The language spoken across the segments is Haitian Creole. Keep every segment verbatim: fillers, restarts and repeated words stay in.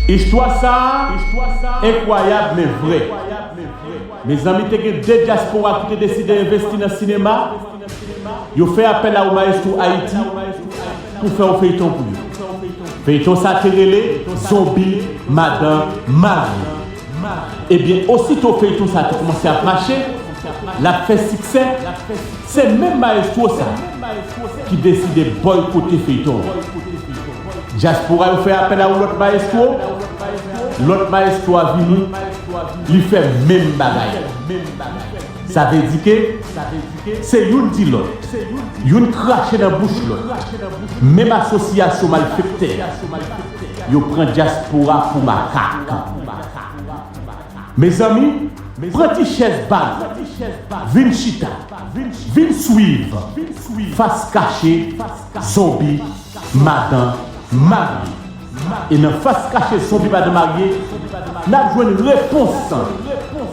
Istwa sa a enkwayab men vrè. Mezanmi, te gen de dyaspora ki te deside envesti nan sinema. Yo fè apèl a ou Maestro Haiti pou fè yon feyton pou yo. Feyton sa te rele Zonbi Madan Marye. Ebyen, osito feyton sa te kòmanse ap mache, l ap fè siksè, se menm mayestwo sa ki deside bòykote feyton an. Dyaspora yo fè apèl a yon lòt mayestwo, lòt mayestwo a vini, li fè menm bagay. Sa vle di ke se youn di lòt, youn krache nan bouch lòt. Menm asosyasyon malfektè yo pran dyaspora pou makak. Mezanmi, pran ti chèz ba nou, vin chita, vin swiv Fas Kache Zonbi Madan Marye. E nan Fas Kache Zonbi Madan Marye, n ap jwenn repons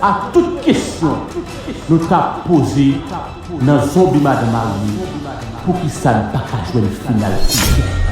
a tout kesyon nou t ap poze nan Zonbi Madan Marye. Poukisa n pa ka jwenn final feyton?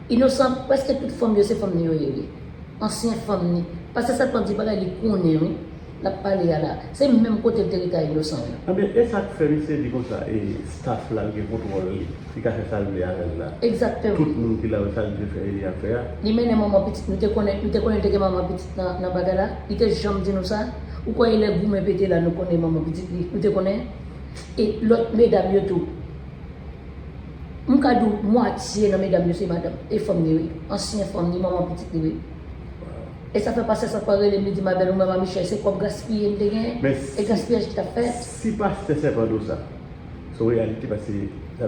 Inosan, prèske tout fanm yo, se fanm ni yo ye, wi. Ansyen fanm ni. Pastè Satan di bagay li konnen, wi. L ap pale a la. Se menm kote l te rete a Inosan, wi. Ebyen, e sa k fè misye di konsa, e staff la, l gen kontwòl li. Li ka fè sa l vle avè l la. Egzakteman. Tout moun ki la yo, sa l vle fè, li ap fè a. Li mennen manman pitit, nou te konnen, nou te konnen l te gen manman pitit nan, nan bagay la. Li te janm di nou sa. Ou kwè e lè goumen pete la, nou konnen manman pitit li. Nou te konnen. E lòt medam yo tou. M ka di w mwatye nan medam yo se madanm, e fanm li wi, ansyen fanm li, manman pitit li wi. E sa fè pastè Satan rele m, li di m, "Ma belle, ou menm a Michel, se kòb gaspiye m te gen, e gaspiyaj ki t ap fèt." Si pastè Satan di w sa, se yon reyalite, paske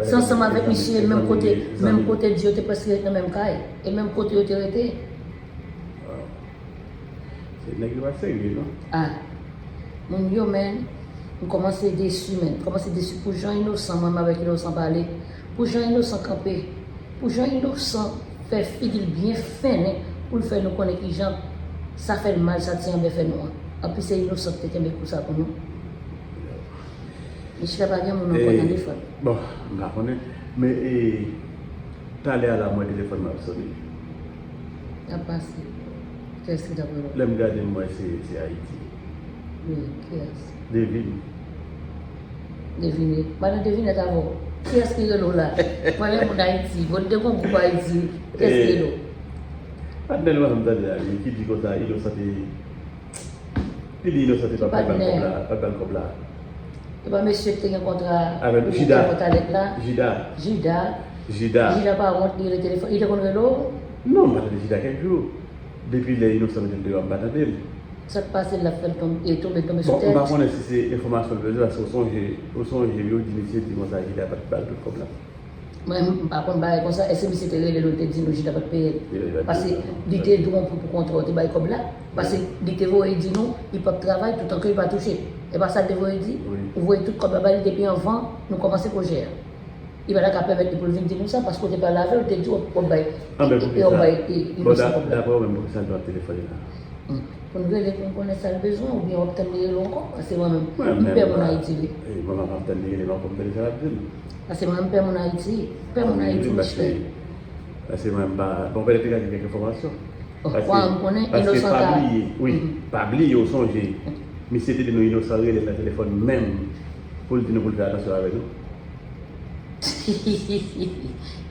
se ansanm avèk misye, menm kote, menm kote di yo te prèske ret nan menm kay, e menm kote yo te rete. Se nèg yo pa serye non. Ah, moun yo, men, m kòmanse desi, men. M kòmanse desi pou jan Inosan, mwen menm avèk Inosan pale. Pou jan Inosan kanpe. Pou jan Inosan fè figi l byen fennen pou l fè nou konnen kijan sa fè l mal, sa ti anbè fè nou an. Anplis, se Inosan ki te kenbe kou sa pou nou. Michel pa gen moun ankò nan telefòn. Bon, m pa konnen. Men, e, talè a la, m wè telefòn mwen ap sonnen. L ap pase. Kiyès ki t ap rele w? Lè m gade, m wè se, se Ayiti. Wi, kiyès? Devine. Devine. Madan Devine t avè w. Kiyès ki rele w la? Pale moun Ayiti. Bon, te gon gwoup Ayiti. Kiyès ki rele w? Patnè l mwen, m tande a, wi, ki di konsa, Inosan te Li di Inosan te pa pral ba l kòb la, pa t ba l kòb la. E pa mesye ki te gen kontra avèk Jida. Jida. Jida. Jida. Jida pa wont, li rele telefòn. Li te konn rele w? Non, m pa tande Jida kèk jou. Depi lè Inosan mete l deyò, m pa tande l. Sa k pase l ap fè l tonbe, tonbe, tonbe sou tèt? Bon, m pa konnen si se enfòmasyon l bezwen, paske w sonje, w sonje yo di misye di konsa Jida pa t ba l tout kòb la. Mwen, m pa konn bagay konsa. Èske misye te rele nou, te di nou Jida pa t peye l? Paske li te di w pou, pou kontra w te bay kòb la. Paske li te voye di nou, li p ap travay toutan ke li pa touche. E pa sa l te voye di? Ou voye tout kòb la ba li depi anvan nou kòmanse pwojè a. Li pa ta ka pèmèt li pou l vin di nou sa, paske w te pale avè l, ou te di w ap, w ap bay, e w ap bay, e, Inosan kòb la. Daprè w menm, poukisa l pa ap telefone la? Pou n rele, pou n konnen sa l bezwen, oubyen w ap tann li rele w ankò? Paske mwen menm, m pè moun Ayiti, wi. Mwen menm, m ap tann li rele m ankò, m tande sa l ap di m. Paske mwen menm, m pè moun Ayiti. M pè moun Ayiti, Michel. Paske mwen menm, m pa, bon, pètèt li ka gen kèk enfòmasyon. Paske, paske pa bliye, wi, pa bliye, w sonje, misye te di nou Inosan rele l nan telefòn menm. Pou l di nou pou l fè atansyon avè nou.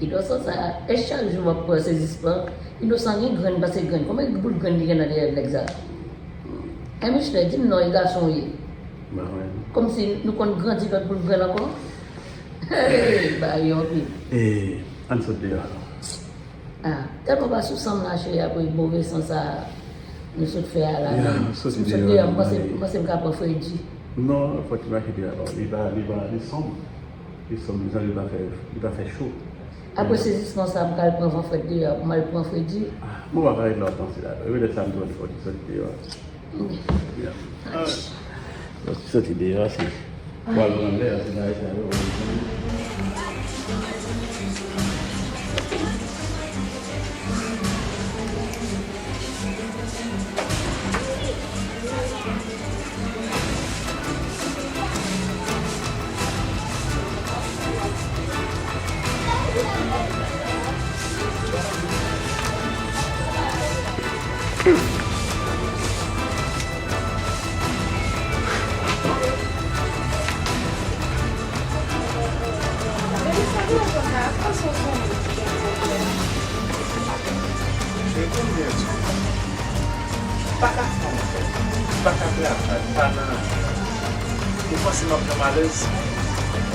Inosan sa, e chak jou m ap pran sezisman. Inosan gen grenn pase grenn. Konbyen bout grenn ki gen nan dèyè nèg sa? Hey, Michelet, di m non, e gason w ye. M pa konnen. Kòmsi nou konn grandi lòt bout grenn ankò? Hey, bagay yo anpil. E, ann sot deyò alò. Ah, tèlman pa sou san m la, cheri, apre move san sa nou sot fè a la menm. M sot deyò, m panse, m panse m ka pran fredi. Non, fò ti mache deyò. Li pa, li pa, li sonm. Li sonm, li pa fè, li pa fè cho. Apre sezisman sa, m pral pran van frèt deyò, m al pran fredi. Ah, mwen pa ka ret la w ap panse la. E petèt sa m tou annik fò ti soti deyò. Yeah. Soti deyò, se pou al pran lè, se bagay sa yo. Pa ka fè anyen, pa ka travay, pa nan anyen. Ou panse m ap janm alèz?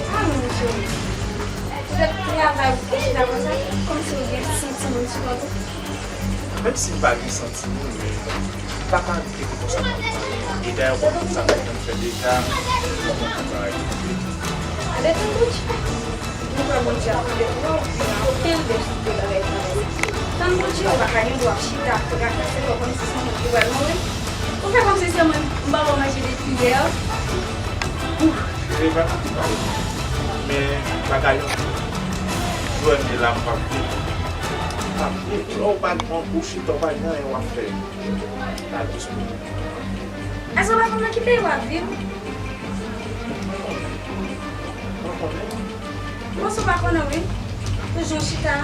Ah non, cheri. Poutèt travay ou te chita konsa, kòmsi ou gen santiman sou kò tou. Menm si m pa gen santiman, men m pa ka rete konsa. E dayè, ou konn tout sa m te konn fè deja, ou konn tout bagay. Gade tann Gucci. Nou kwè Bondye ap fè pou ou, gen anpil de, de bagay pou ou. Tann Bondye, ou pa ka gen dwa ap chita, trakase kò w kòmsi se yon moun ki pral mouri. Ou fè kòmsi se mwen, m pa ba w manje depi yè. Ouf, cheri, pa ka pale. Men bagay yo, jwenn de la, m p ap viv. M p ap viv. Lè w pa gen yon kou chita, w pa gen anyen w ap fè. Èske w pa konn nan ki peyi w ap viv? Mwen konnen. Bon, si w pa konnen, wi. Toujou chita.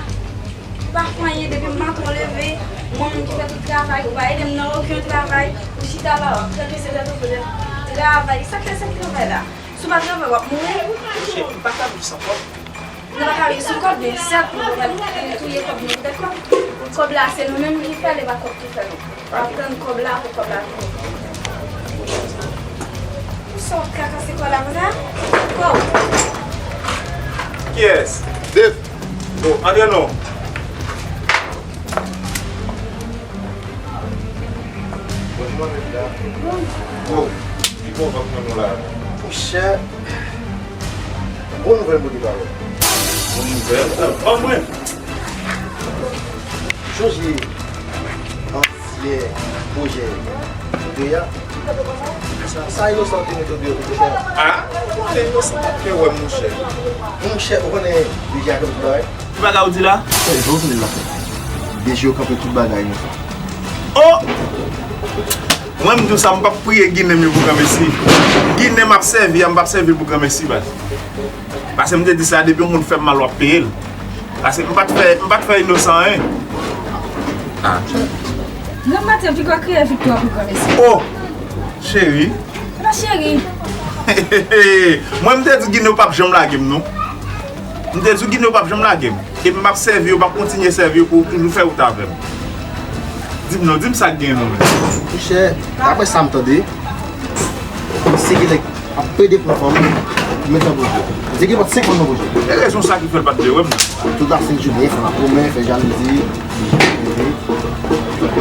Ou pa fè anyen depi maten w leve. Mwen menm ki fè tout travay, ou pa ede m nan okenn travay. Ou chita la, w ap tèt bese tèt ou poze. Travay, sa k fè se travay la? Si w pa travay, w ap mouri. Cheri, m pa ka viv san kòb. Nou pa ka viv san kòb, men sèt, nou pa ka touye kòb, nou pèdi kòb. Kòb la, se nou menm ki fè l, e pa kòb ki fè nou. W ap tann kòb la pou kòb la vini. Pou sa w ap trakase kò la konsa? Kò w. Kiyès? Dave. Oh, antre non. Bonjou, manmi. Bon, ki bon van k pran nou la? Monchè, bon nouvèl m pote ba ou. Bon nouvèl? Ban mwen. Chonje ansyen pwojè de a. Sa, sa Inosan te mete deyò tou, monchè. Ah, se Inosan pa te wè, monchè. Monchè, ou konnen deja gen tout bagay. Ki bagay ou di la? Jan w tande l la. Deja yo kanpe tout bagay, Inosan. Oh! Mwen, m di w sa, m p ap priye Ginen m yo pou granmesi. Ginen m ap sèvi a, m p ap sèvi l pou granmesi, baz. Paske m te di sa, depi yon moun fè m mal, w ap peye l. Paske m pa t fè, m pa t fè Inosan anyen. Ah. Granmesi, piga w kriye viktwa pou granmesi. Oh! Cheri. Epa cheri. Mwen, m te di Ginen w p ap janm lage m, non. M te di w Ginen w p ap janm lage m. Epi m ap sèvi w, m ap kontinye sèvi w pou w toujou fè wout avè m. Di m non, di m sa k gen non, men. Monchè, daprè sa m tande, se gen nèg ap pede pran fanm pou met nan pwojè. Li te gen pòt senk fanm nan pwojè. E rezon sa ki fè l pa t vle wè m nan. Tout la senk jounen, fanm ap goumen, fè jalouzi.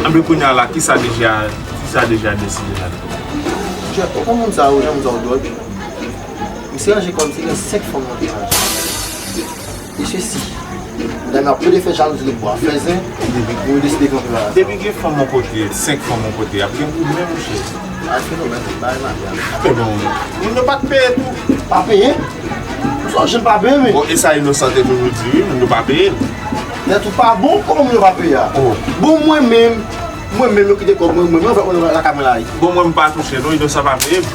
Anben kounye a la, kisa deja, kisa deja deside la? Monchè, ou konn moun sa yo, jan moun sa yo dwòl. Misye ranje kò l, misye gen senk fanm nan pwojè. E sesi, medam yo ap plede fè jalouzi lòt bò a, fè zen, pou yo deside kanpe la. Depi gen fanm yon kote, senk fanm yon kote, ap gen goumen, monchè. Ay, fenomèn, bay maryaj. Men bon, moun yo pa t peye tou. Pa peye? Ou sot, jenn pa peye, men. Bon, e sa Inosan te toujou di, wi, moun yo pa peye. Nèt ou pa bon, kòman moun yo pa peye a? Oh. Bon, mwen menm, mwen menm, yo kite kòb mwen, mwen menm, fè mwen lakay mwen la, wi. Bon, mwen, m pa touche, non, Inosan pa peye m.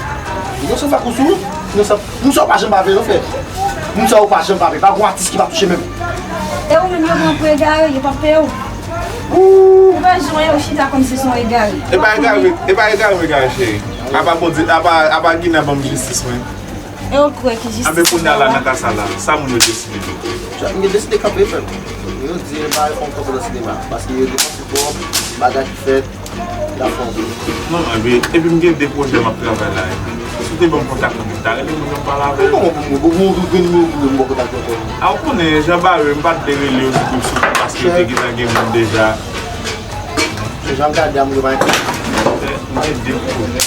Inosan fè kou sou ou? Inosan Moun sa yo pa janm pa vle non, frè. Moun sa yo pa janm pa vle. Pa gon atis ki pa touche menm. E ou menm yo pran pou egare, yo p ap peye w. Ou pa jwenn yo chita kòmsi se yon egare. E pa egare, e pa egare m egare, cheri. Apa Bondye, apa, apa Ginen ban m jistis mwen. E w kwè ki jistis. Anben kounye a la, nan ka sa la, sa moun yo deside tou? Yo deside kanpe, frè m. Yo di yo pa fè yon konferans sinema paske yo depanse twòp, bagay ki fèt, y ap fè yon pil. Non, anben, epi m gen de pwojè m ap travay la, epi si w te ban m kontak ou, m ta rele moun yo m pale avè yo. Kòman pou m, pou m, pou m, pou m, pou m kontak yo ankò? A, ou konnen, jan bare, m pa t vle rele yo sou group sou paske yo te gentan gen moun deja. Se jan m gade a, moun yo pa enterese. M gen de pwojè.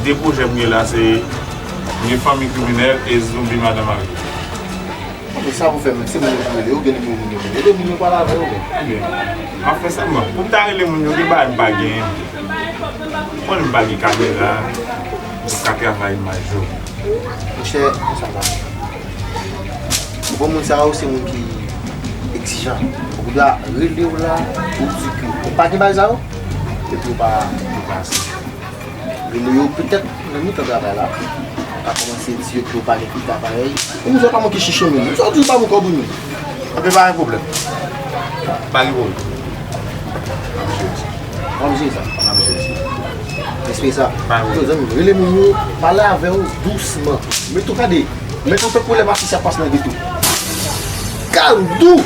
De pwojè m gen la, se m gen Fanmi Kriminèl e Zonbi Madan Marye. Anben sa pou fè menm, se moun yo pou rele, ou gen nimewo moun yo pou rele, moun yo pale avè yo menm. Anben, m ap fè sa, mwen. Pou m ta rele moun yo, gen bagay m pa genyen. Ou konnen m pa gen kamera, m ka travay imaj yo. Monchè, konsa m ta fè. Bon, moun sa yo se moun ki egzijan. Ou dwe rele w la, ou di ke ou pa gen bagay sa yo, epi ou pa, ou pa. Rele yo petèt nan mitan travay la, ou ka kòmanse di yo ke ou pa gen pita parèy. Ou moun sa yo pa manke chèche moun. Sa w di yo pa bon kòb ou menm. Anben pa gen pwoblèm. Pa gen pwoblèm. W ap jere sa. W ap jere sa. Respè sa. Yo, zanmi, rele moun yo, pale avè yo dousman. Mete w tande. Mete w tankou lè masis ap pase nan geto. Kalm, dou.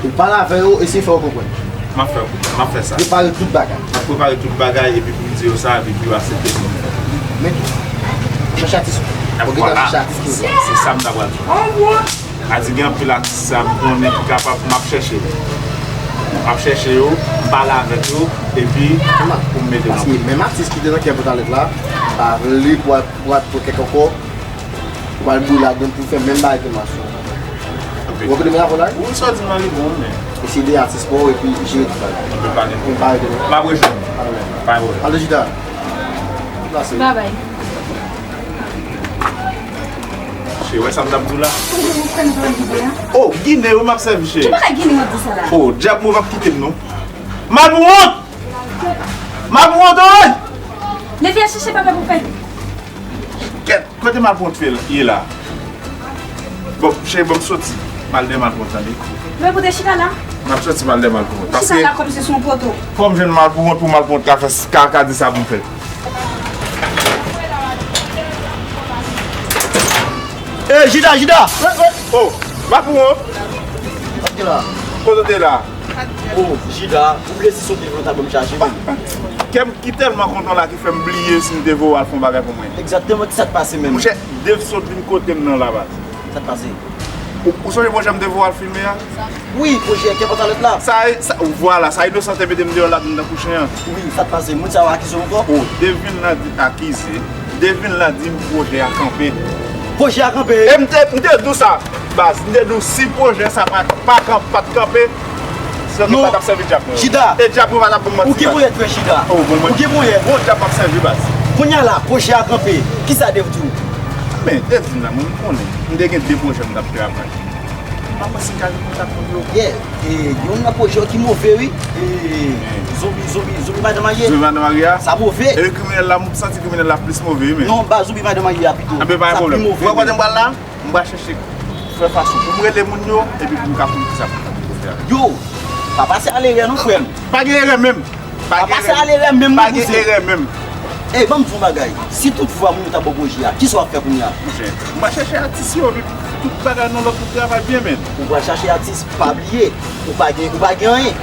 Ou pale avè yo, eseye fè yo konprann. M ap fè, m ap fè sa. Prepare tout bagay. M ap prepare tout bagay epi pou m di yo sa, epi pou yo aksepte sa. Men tou, chèche atis ou. Ou gentan chèche atis ki ou. Se sa m ta pral di. A di gen anpil atis sa m konnen ki kapab, m ap chèche. M ap chèche yo, m pale avèk yo, epi pou m mete nan. Paske menm atis ki te nan kè Pòtalèt la, pa vle pou al, pou al pran kèk ankò, ou pral boule ladan pou fè menm bagay ke Masyon. Ou konprann sa m ap di la? Wi, sa w di m lan li bon, men. Eseye de atis pa w epi jere tout bagay. Anben pa gen pwoblèm. M ap rejwenn ou. Pa gen pwoblèm. Alò, Jida. Deplase. Babay. Cheri, wè sa m t ap di w la? Ou konprann sa w di la? Oh, Ginen, wi, m ap sèvi, cheri. Ki bagay Ginen w ap di sa la? Oh, dyab move ap kite m, non. M al pou wont! M al pou wont, wi! Leve al chèche papa pou fè. Kèt, kote Malpwont ye la? Bon, cheri, bon, m soti. M al dèyè Malpwont, tande. Men pou te chita la? M ap soti, m al dèyè Malpwont. Chita la kòmsi se yon poto. Fò m jwenn Malpwont pou Malpwont ka fè, ka, ka di sa pou m fè. Ey, Jida, Jida! Oh, Malpwont! Kote w te la? Oh, Jida, ou blese sot devan ta ban m chaje, men. Kè m ki tèlman kontan la ki fè m bliye si m te voye w al fè yon bagay pou mwen. Egzakteman, kisa k pase menm? Monchè, Dave sot vin kote m nan la, baz. Sa k pase? Ou, ou sonje pwojè m te voye w al filme a? Wi, pwojè Kè Pòtalèt la. Sa, sa, vwala, sa Inosan te mete m deyò ladann tankou chen an. Wi, sa k pase? Moun sa yo akize w ankò? Oh, Dave vin la di, akize. Dave vin la di m pwojè a kanpe. Pwojè a kanpe? E m te, m te di w sa. Baz, m te di w si pwojè sa pa, pa kanp-, pa t kanpe, se nou pa t ap sèvi dyab mwen yo. Jida, e dyab mwen pa t ap ban m manti, baz. Ou gen ponyèt, frè Jida. Oh, bon, mwen, ou gen ponyèt. Bon dyab m ap sèvi, baz. Kounye a la, pwojè a kanpe. Kisa Dave di w? Men, Dave di m la, mwen, m konnen. M te gen de pwojè m t ap travay. M pa panse m ka gen kontak moun yo. Yeah, e, youn nan pwojè ki move, wi. E, zonbi, zonbi, zonbi madan marye. Zonbi madan marye a? Sa move. E kriminèl la, m santi kriminèl la plis move, wi, men. Non, baz, zonbi madan marye a pito. Anben, pa gen pwoblèm. Ou wè kote m pral la? M pral chèche fè fason pou m rele moun yo, epi pou m ka konn kisa pou m fè. Yo, pa pase alerè non, frè m. Pa gen erè menm. Pa pase alerè menm non, kouzen. Pa gen erè menm. Ey, ban m di w yon bagay. Si toutfwa moun yo ta ba w pwojè a, kisa w ap fè kounye a? Monchè, m pral chèche atis yo, epi tout bagay nan lòd pou travay byen, men. Ou pral chache atis, pa bliye, ou pa gen, ou pa gen anyen.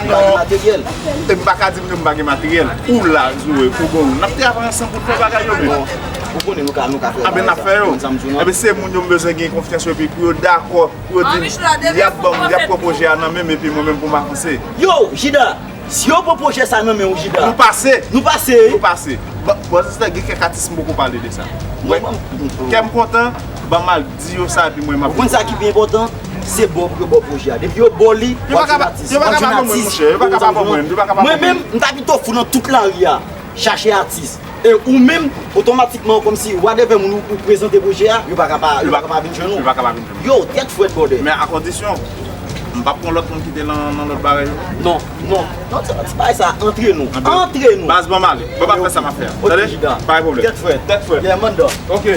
Ou pa gen materyèl. E m pa ka di m ke m pa gen materyèl. Ou la, Zoe, pou bon, n ap travay ansanm pou n fè bagay yo, men. Bon, ou konnen nou ka, nou ka fè bagay sa. Anben, n ap fè yo. Konn sa m di w, non? Anben, se moun yo m bezwen gen konfyans yo, epi pou yo dakò, pou yo di m, y ap ban m, y ap pran pwojè a nan men m, epi mwen menm pou m avanse. Yo, Jida, si yo pran pwojè sa nan men w, Jida. Nou pase. Nou pase. Nou pase. Bon, bon, se gen kèk atis m poko pale de sa. Wè, kè m kontan, ban m al di yo sa, epi mwen, m ap. Ou konn sa ki pi enpòtan? Se ba w pou yo ba w pwojè a. Depi yo ba w li, w ap jwenn atis. Yo pa ka pa ban mwen, monchè. Yo pa ka pa ban mwen. Yo pa ka pa ban mwen. Mwen menm, m ta pito fou nan tout lari a, chache atis. E ou menm, otomatikman, kòmsi, whatever moun ou, ou prezante pwojè a, yo pa ka pa, yo pa ka pa vin jwenn ou. Yo pa ka pa vin jwenn ou. Yo, tèt frèt, brother. Men a kondisyon, m p ap pran lòt moun ki te nan, nan lòt bagay yo. Non, non, non, ti, ti bagay sa, antre nou. Antre nou. Baz, ban m ale. Ban m ap fè sa m ap fè a. Tande? Ok, Jida. Pa gen pwoblèm. Tèt frèt. Tèt frèt. Yeah, man, dog. Ok.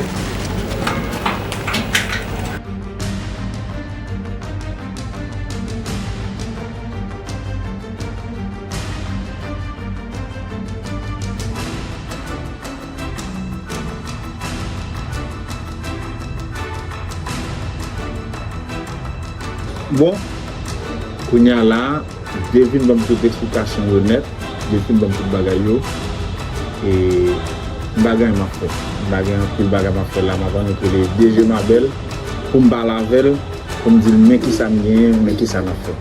Bon, kounye a la, Devin ban m tout eksplikasyon yo nèt, Devin ban m tout bagay yo. E m pa gen anyen m ap fè. M pa gen anpil bagay m ap fè la, m ap annik rele D J Mabèl pou m pale avè l, pou m di l men kisa m genyen, men kisa n ap fè.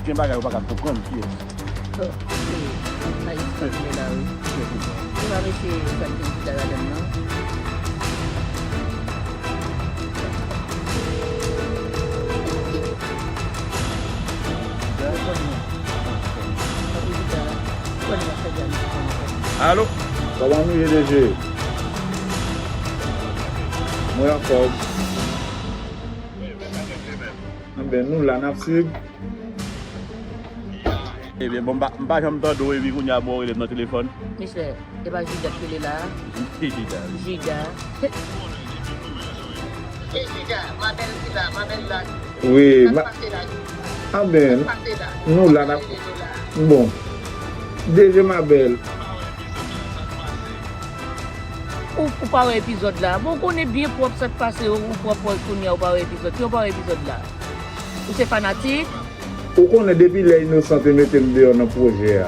Gen bagay ou pa ka konprann, kiyès? Bon, e, Ayisyen ki la, wi. Se pa mesye sa k gen chita ladann nan? Alo? Kòman nou ye, D J? Mwen anfòm. Anben, nou la, n ap swiv. Ebyen, bon, m pa, m pa janm tande w, epi kounye a, bon, w rele m nan telefòn. Michel, e pa Jida k rele la a? Jida. Jida. E Jida, Mabèl ki la, Mabèl la. Wi, sa k pase la? Anben, sa k pase la? Nou la, n ap, bon. D J Mabèl. Ou, ou pa wè epizòd la? Bon, ou konnen byen pwòp sa k pase, ou pwòp wè kounye a, ou pa wè epizòd. Ki ou pa wè epizòd la? Ou se fanatik? Ou konnen depi lè Inosan te mete m deyò nan pwojè a,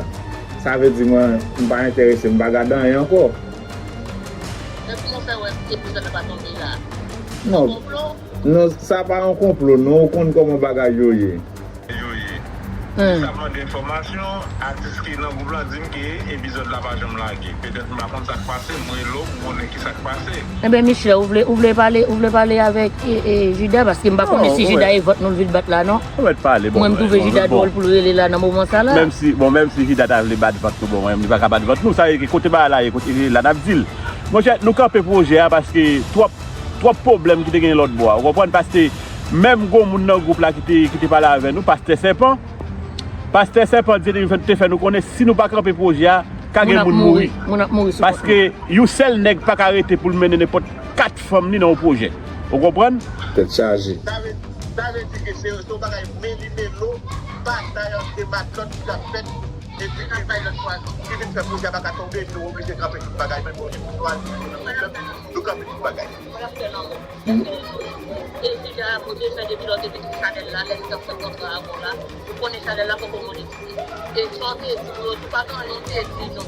sa vle di mwen, m pa enterese, m pa gade anyen ankò. Men kòman w fè wè epizòd la pa tonbe la? Non. Konplo? Non, sa pa yon konplo, non, ou konn kòman bagay yo ye. Yo ye. Hmm. Sa mande enfòmasyon, atis ki nan gwoup la di m ke epizòd la pa janm lage. Petèt m pa konn sa k pase, m rele w, m konnen ki sa k pase. Enben, Michel, ou vle, ou vle pale, ou vle pale avèk, e, e, Jida, paske m pa konnen si Jida e vant nou l vin bat la, non. Ou mèt pale, bon, mwen, m twouve Jida dwòl pou l rele la nan moman sa la. Menm si, bon, menm si Jida ta vle bat vant nou, bon, mwen, li pa ka bat vant nou, sa e kote bagay la ye, kote li la, n ap di l. Monchè, nou kanpe pwojè a paske twòp twòp pwoblèm ki te gen lòt bò a. Ou konprann? Paske menm gon moun nan gwoup la ki te, ki te pale avè nou, Pastè Sèpan. Pastè Sèpan te, te fè nou konnen si nou pa kanpe pwojè a, ka gen moun mouri. Moun ap mouri sou kont nou. Paske yon sèl nèg pa ka rete pou l mennen nenpòt kat fanm li nan yon pwojè. Ou konprann? Tèt chaje. Sa vle, sa vle di ke se, se yon bagay meli melo, batay ant de matlòt ki t ap fèt, epi ki vin fè pwojè a pa ka tonbe, epi nou oblije kanpe tout bagay, menm nou oblije chwazi, nou kanpe tout bagay. Mwen ap fè lanmò. Èske ou sonje, e, Jida a, Bondye fè depi lè w te vin sou chanèl la, lè nou t ap fè kontra avè w la, ou konnen chanèl la poko monetize. E sa w te di yo, ou pa gen anyen ou te di nou.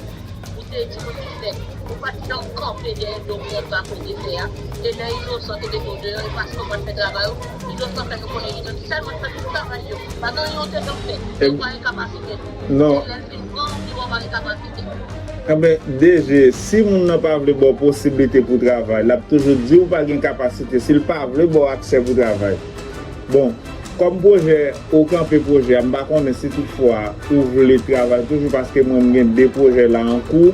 Ou te di nou ki fèt. Ou pa t janm kanpe dèyè do moun pa kote fè a. E lè Inosan te mete w deyò, e paske w pa t fè travay ou, Inosan fè nou konnen li menm sèlman fè tout travay yo. Pa gen anyen ou te janm fè. E w pa gen kapasite. Non. E lè l fin pran w, li wè w pa gen kapasite. Enben, D J, si moun nan pa vle ba w posiblite pou w travay, l ap toujou di w pa gen kapasite, si l pa vle ba w aksè pou w travay. Bon, kòm pwojè, ou kanpe pwojè a, m pa konnen si toutfwa ou vle travay toujou, paske mwen, m gen de pwojè la an kou,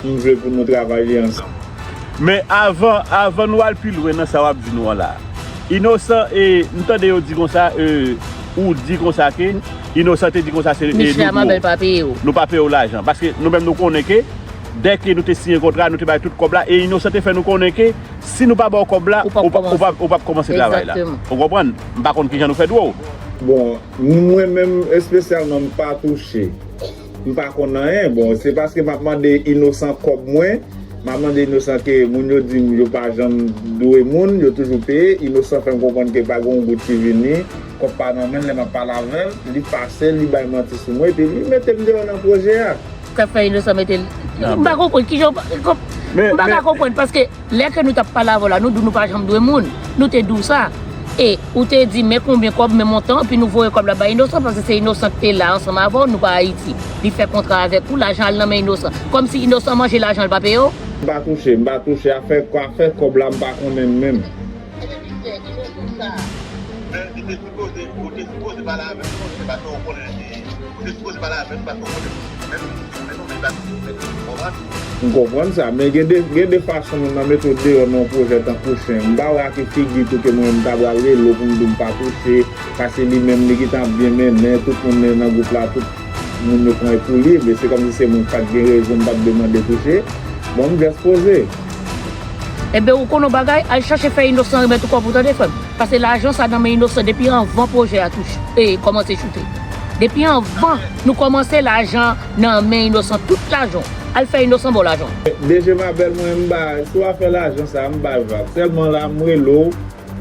m vle pou nou travay li ansanm. Men avan, avan nou al pi lwen nan sa w ap di nou an la, Inosan, e, m tande yo di konsa, e, ou di konsa ke Inosan te di konsa se, e, Michel nou, Mabèl pa peye w. Nou pa peye w lajan. Paske nou menm nou konnen ke dèke nou te siyen kontra, nou te bay tout kòb la, e Inosan te fè nou konnen ke si nou pa ba w kòb la, ou p ap, ou p ap, ou p ap kòmanse travay la. Egzakteman. Ou konprann? M pa konn kijan nou fè dwe w. Bon, mwen menm espesyalman, m pa touche. M pa konn anyen. Bon, se paske m ap mande Inosan kòb mwen. M ap mande Inosan ke moun yo di m yo pa janm dwe moun, yo toujou peye. Inosan fè m konprann ke pa gen yon goud ki vini, kòb pa nan men l, lè m ap pale avè l, li pase, li bay manti sou mwen, epi li mete m deyò nan pwojè a. Sa k fè Inosan mete l? M pa konprann. Kijan w pa, m pa ka konprann, paske lè ke nou t ap pale avè w la, nou di w nou pa janm dwe moun. Nou te di w sa. E ou te di men konbyen kòb, men montan, epi nou voye kòb la bay Inosan, paske se Inosan ki te la ansanm avè w, nou pa Ayiti. Li fè kontra avèk ou, lajan al nan men Inosan. Kòmsi Inosan manje lajan, l pa peye w? M pa touche, m pa touche. Afè, afè kòb la, m pa konnen menm. Enben, Michel, ki jan w di sa? Men, li te sipoze, ou te sipoze pale avè m, non, se pa ke w konnen, e, ou te sipoze pale avè m, paske w konnen, menm si se konnen nou, men li pa sipoze konnen, ou konprann? M konprann sa, men gen de, gen de fason moun nan mete w deyò nan yon pwojè tankou chen. M pa wè a ki figi tou ke mwen, m ta pral rele w pou m di w m pa touche, paske li menm, li gentan ap byen mennen, tout moun nan gwoup la, tout moun yo pran pou li, men se kòmsi se mwen k pa t gen rezon, m pa t demande touche. Bon, m jis poze. Enben, ou konn yon bagay, al chache fè inosan remèt ou kòb ou, tande, frè m. Paske lajan sa nan men inosan depi anvan pwojè a touche, e, kòmanse choute. Depi anvan nou kòmanse, lajan nan men inosan, tout lajan. Al fè inosan ba w lajan. D G Mabèl, mwen, m ba, sou afè lajan sa, m ba l vag. Sèlman la, m rele w,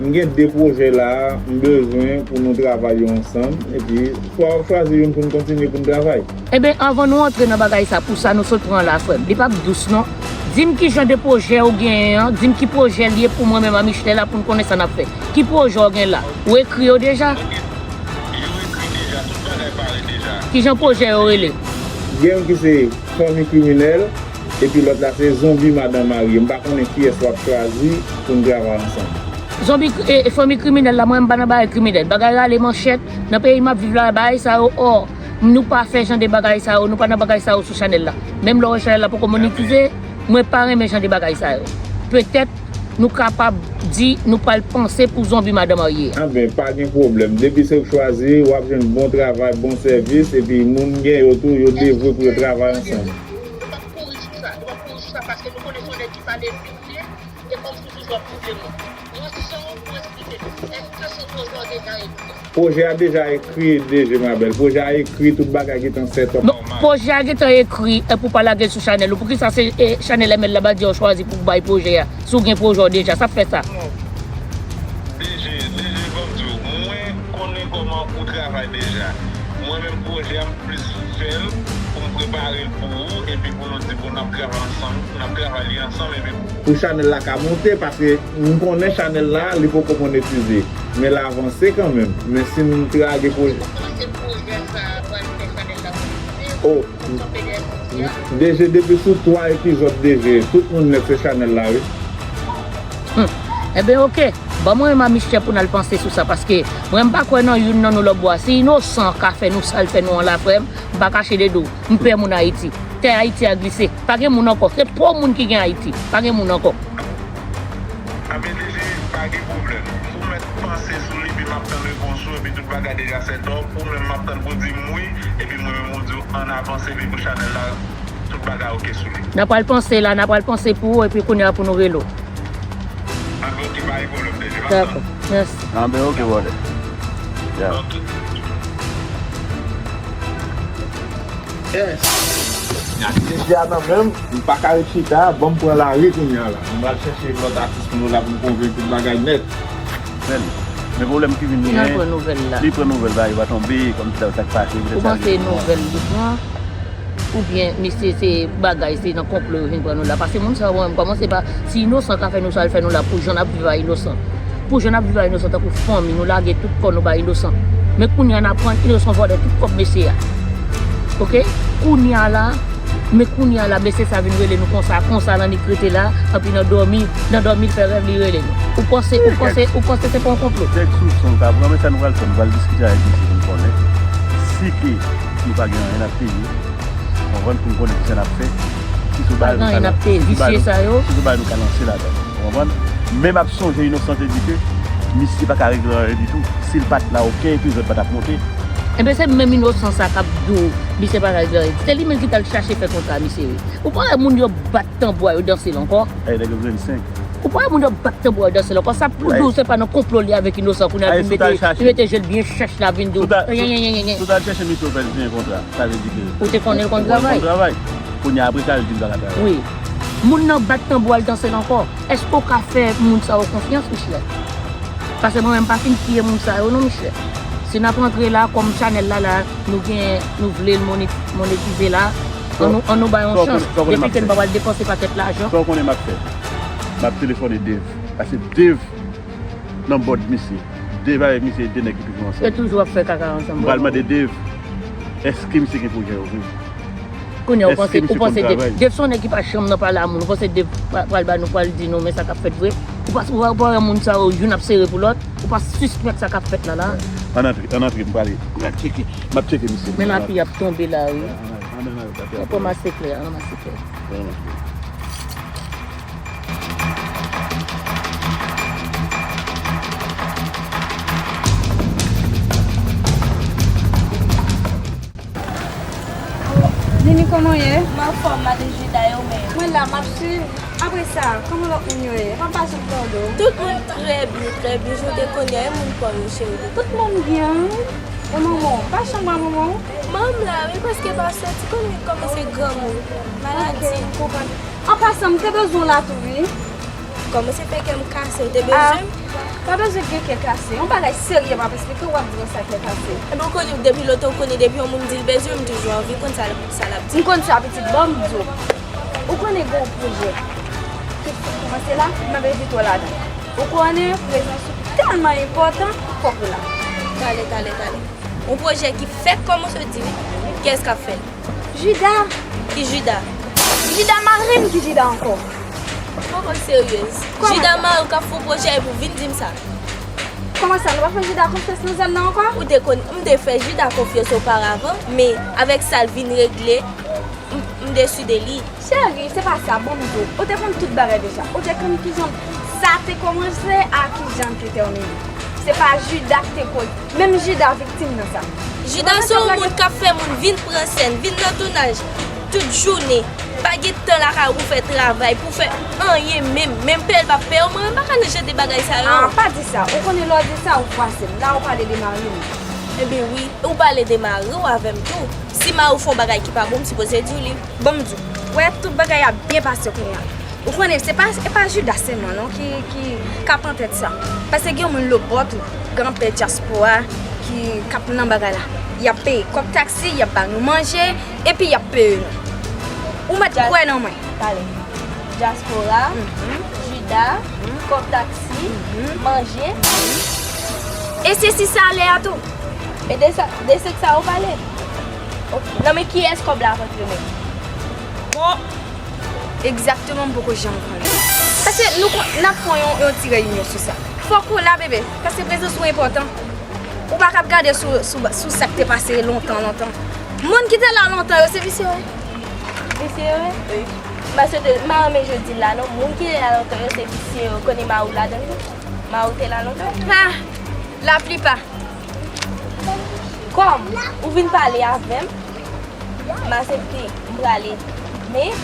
m gen de pwojè la, m bezwen pou nou travay yo ansanm. Epi, swa w ap chwazi youn pou n kontinye pou n travay. Enben, anvan nou antre nan bagay sa, pou sa nou sot pran la, frè m, li p ap dous, non. Di m ki jan de pwojè ou genyen an, di m ki pwojè l ye pou mwen menm a Michelin la, pou n konnen sa n ap fè. Ki pwojè w gen la? Ou ekri yo deja? Yo ekri deja, tout bagay pare deja. Ki jan pwojè yo rele? Gen youn ki se Fanmi Kriminèl, epi lòt la se Zonbi Madan Marye. M pa konnen kiyès w ap chwazi pou n travay ansanm. Zonbi, e, e, Fanmi Kriminèl la, mwen, m pa nan bagay kriminèl. Bagay rale manchèt, nan peyi m ap viv la, bagay sa yo, ò, nou pa fè jan de bagay sa yo, nou pa nan bagay sa yo sou chanèl la. Menm lè w wè chanèl la poko monetize, mwen pa renmen jan de bagay sa yo. Petèt, nou kapab di, nou pral panse pou Zonbi Madan Marye. Anben, pa gen pwoblèm. Depi se ou k chwazi, w ap jwenn bon travay, bon sèvis, epi moun gen yo tou, yo devwe pou yo travay ansanm. Nou p ap kouri sou sa, nou p ap kouri sou sa, paske nou konnen se yon nèg ki pale verite, e kòmsi toujou ap pwouve nou. Yon ti jan pou eksplike nou. Èske se pwojè w deja ekri? Pwojè a deja ekri, D G Mabèl. Pwojè a ekri, tout bagay gentan set up. Non, pwojè a gentan ekri, e pou pa lage l sou chanèl ou. Poukisa se, e, chanèl M L la pa di w chwazi pou bay pwojè a? Si w gen pwojè w deja, sa fè sa. D G, D G, ban m di w, mwen konnen kòman ou travay deja. Mwen menm pwojè a, m plis fè l pou m prepare l pou ou, epi pou nou di, bon, n ap travay ansanm, n ap travay li ansanm, epi pou chanèl la ka monte, paske m konnen chanèl la, li poko monetize. Men l avanse kanmenm. Men si n trage pwojè. Ou panse pwojè sa a pral fè chanèl la monetize? Oh, ou kanpe dèyè pwojè a? D G, depi sou twa epizòd, D G, tout moun nèt se chanèl la, wi. Hmm. Enben, oke. Ban mwen menm a Michelin pou n al panse sou sa, paske mwen, m pa kwè nan youn nan nou lòtbò a. Si Inosan ka fè nou sa l fè nou an la, frè m, m pa kache de di w. M pè moun Ayiti. Tè Ayiti a glise. Pa gen moun ankò. Se po moun ki gen Ayiti. Pa gen moun ankò. Anben, D G, pa gen pwoblèm. Ou mèt panse sou li, epi m ap tann repons ou, epi tout bagay deja set up. Ou menm, m ap tann pou w di m wi, epi mwen menm, ou di w ann avanse, epi pou chanèl la, tout bagay oke sou li. N a pral panse la, n a pral panse pou ou, epi kounye a pou nou rele w. Anben, oke, pa gen pwoblèm, D J. M ap tann. Dakò, mèsi. Anben, oke, brother. Yeah. Oke. Yes. Mesye a nan menm, m pa ka ret chita, ban m pran lari kounye a la. M pral chèche lòt atis pou nou la pou m konvenk tout bagay nèt. Men, men pwoblèm ki vin genyen, li pran nouvèl la, li pran nouvèl bagay pa tonbe, kòmsi sa k pase, petèt sa. Ou panse nouvèl li pran? Oubyen, mesye, se bagay, se nan konplo yo vin pran nou la. Paske moun sa yo, mwen, m kòmanse pa, si Inosan ka fè nou sa l fè nou la, pou jan n ap viv a Inosan. Pou jan n ap viv a Inosan, tankou fanmi, nou lage tout kò nou bay Inosan. Men kounye a, n aprann Inosan vòlè tout kòb mesye a. Oke? Kounye a la, men kounye a la, mesye sa vin rele nou konsa, konsa, l annik rete la, anpi nan dòmi, nan dòmi, l fè rèv, li rele nou. Ou panse, ou panse, ou panse se pa yon konplo? Tèt sou son, ka pran, men sa nou pral fè, nou pral diskite avèk misye pou n konnen. Si ke nou pa gen anyen n ap peye, konprann, pou n konnen kisa n ap fè. Si se yon bagay nou ka lan-, si se yon bagay nou, si se yon bagay nou ka lanse ladan, ou konprann? Men m ap sonje Inosan te di ke misye pa ka regle anyen ditou. Si l pa t la, okenn epizòd pa t ap monte. Enben, se menm Inosan sa k ap di w misye pa ka regle anyen. Se li menm ki t al chache fè kontra a misye, wi. Ou pa wè moun yo bat tanbou a, yo danse l ankò? Ey, nèg yo jwenn senk. Ou pa wè moun yo bat tanbou a, yo danse l ankò? Sa pou di w se pa nan konplo li avèk Inosan kounye a, li mete, li mete je l byen chèch la, vin di w. Si w ta, si w ta al chèche misye, w fè l siyen kontra. Sa vle di ke ou te konnen l konn travay. Ou konn travay. Kounye a, apre sa, l di l pa ka travay. Wi. Moun nan bat tanbou a, l danse l ankò. Èske w ka fè moun sa yo konfyans, Michelin? Paske mwen menm, m pa fin tiye moun sa yo, non, Michelin. Si n ap antre la, kòm chanèl la, la, nou gen, nou vle l mone-, monetize la, an nou, an nou bay yon chans. Depi ke n pa pral depanse pakèt lajan. Sa w konnen m ap fè? M ap telefone Dave. Paske Dave nan bòd misye. Dave avèk misye, de nèg ki toujou ansanm. Yo toujou ap fè kaka ansanm. M pral mande Dave, èske misye gen pwojè yo vre? Kounye a, ou panse, ou panse Dave, Dave se yon nèg ki pa janm nan pale a moun. Ou panse Dave pra-, pral ba nou, pral di nou, men sa k ap fèt vre? Ou pa, ou pa, ou pa wè moun sa yo, youn ap sere pou lòt? Ou pa sispèk sa k ap fèt la, la? Ann antre, ann antre, m prale. M ap tcheke, m ap tcheke misye. Men lapli ap tonbe la, wi. Ann, ann, ann, ann. Ann kòmanse klè, ann kòmanse klè. Ann antre. Vini kò Nou ye? M anfòm, madan Jida, e ou menm? Mwen la, m ap swiv. Apre sa, kòman lòt moun yo ye? Pa pase m tande w. Tout moun trè byen, trè byen. Jan w te konnen, e moun pa w yo, cheri. Tout moun byen, wi. E manman w? Pa chanm bra manman w? Manman m la, wi, paske pa soti, konnen kòman se granmoun. Maladi. Ok, m konprann. An pasan, m te bezwen w la tou, wi. Kòman se fè kè m kase, ou te bezwen m? Pa bezwen gen kè kase. Yon bagay serye m ap esplike w, w ap di mwen sa kè kase. Ebyen, ou konnen depi lontan, ou konnen depi yon moun di l bezwen m, m toujou anvi konn sa l, sa l ap di. M konn sa, pitit, ban m di w. Ou konnen gen yon pwojè ki fèk kòmanse la, m ap envite w ladan. Ou konnen prezans ou tèlman enpòtan, fòk ou la. Talè, talè, talè. Yon pwojè ki fèk kòmanse, w di wi. Kiyès k ap fè l? Jida. Ki Jida? Jida mari m, ki Jida ankò? Poko seryez. Kòman sa? Jida mari w k ap fè yon pwojè epi w vin di m sa. Kòman sa? Nou pa fè Jida konfyans nan zòn nan ankò? Ou te konn, m te fè Jida konfyans oparavan, men avèk sa l vin regle, m, m desi de li. Cheri, se pa sa, bon, m di w, ou te konn tout bagay deja. Ou te konn kijan sa te kòmanse a kijan l te tèmine. Se pa Jida ki te koz. Menm Jida viktim nan sa. Jida se yon moun k ap fè moun vin pran sèn, vin nan tounaj tout jounen. Pa gen tan lakay ou pou fè travay, pou fè anyen menm. Menm peye l p ap peye w, mwen menm m pa ka nan jan de bagay sa yo. Ah, pa di sa. Ou konnen lè w di sa, ou fwase m. La, ou pale de mari m. Ebyen wi, ou pale de mari w avè m tou. Si mari w fè yon bagay ki pa bon, m sipoze di w li. Ban m di w, wè, tout bagay ap byen pase kounye a. Ou konnen, se pa, e pa Jida sèlman non ki, ki, k ap nan tèt sa. Paske gen moun lòtbò tou, granpè dyaspora ki, k ap nan bagay la. Y ap peye kòb taksi, y ap ba nou manje, epi y ap peye nou. Ou mèt kwè nan mwen. Talè. Dyaspora, mhm, Jida, mhm, kòb taksi, mhm, manje. E se si salè a tou. E de sa, de sèk sa ou pale? Ok. Nan men kiyès kòb la rantre menm? Bon, egzakteman, m poko janm konnen. Paske nou kon, n ap fè yon, yon ti reyinyon sou sa. Fòk ou la, bebe, paske prezans ou enpòtan. Ou pa kab gade sou, sou, sou sa k te pase lontan, lontan. Moun ki te la lontan yo, se visye yo ye. Visye yo ye? Wi. M pa swete, m pa renmen jan w di l la non. Moun ki te la lontan yo, se visye yo. Konnen mari w ladan l tou. Mari w te la lontan. Ha! Laplipa. Kòm ou vin pale avè m, m aksepte, m prale. Men,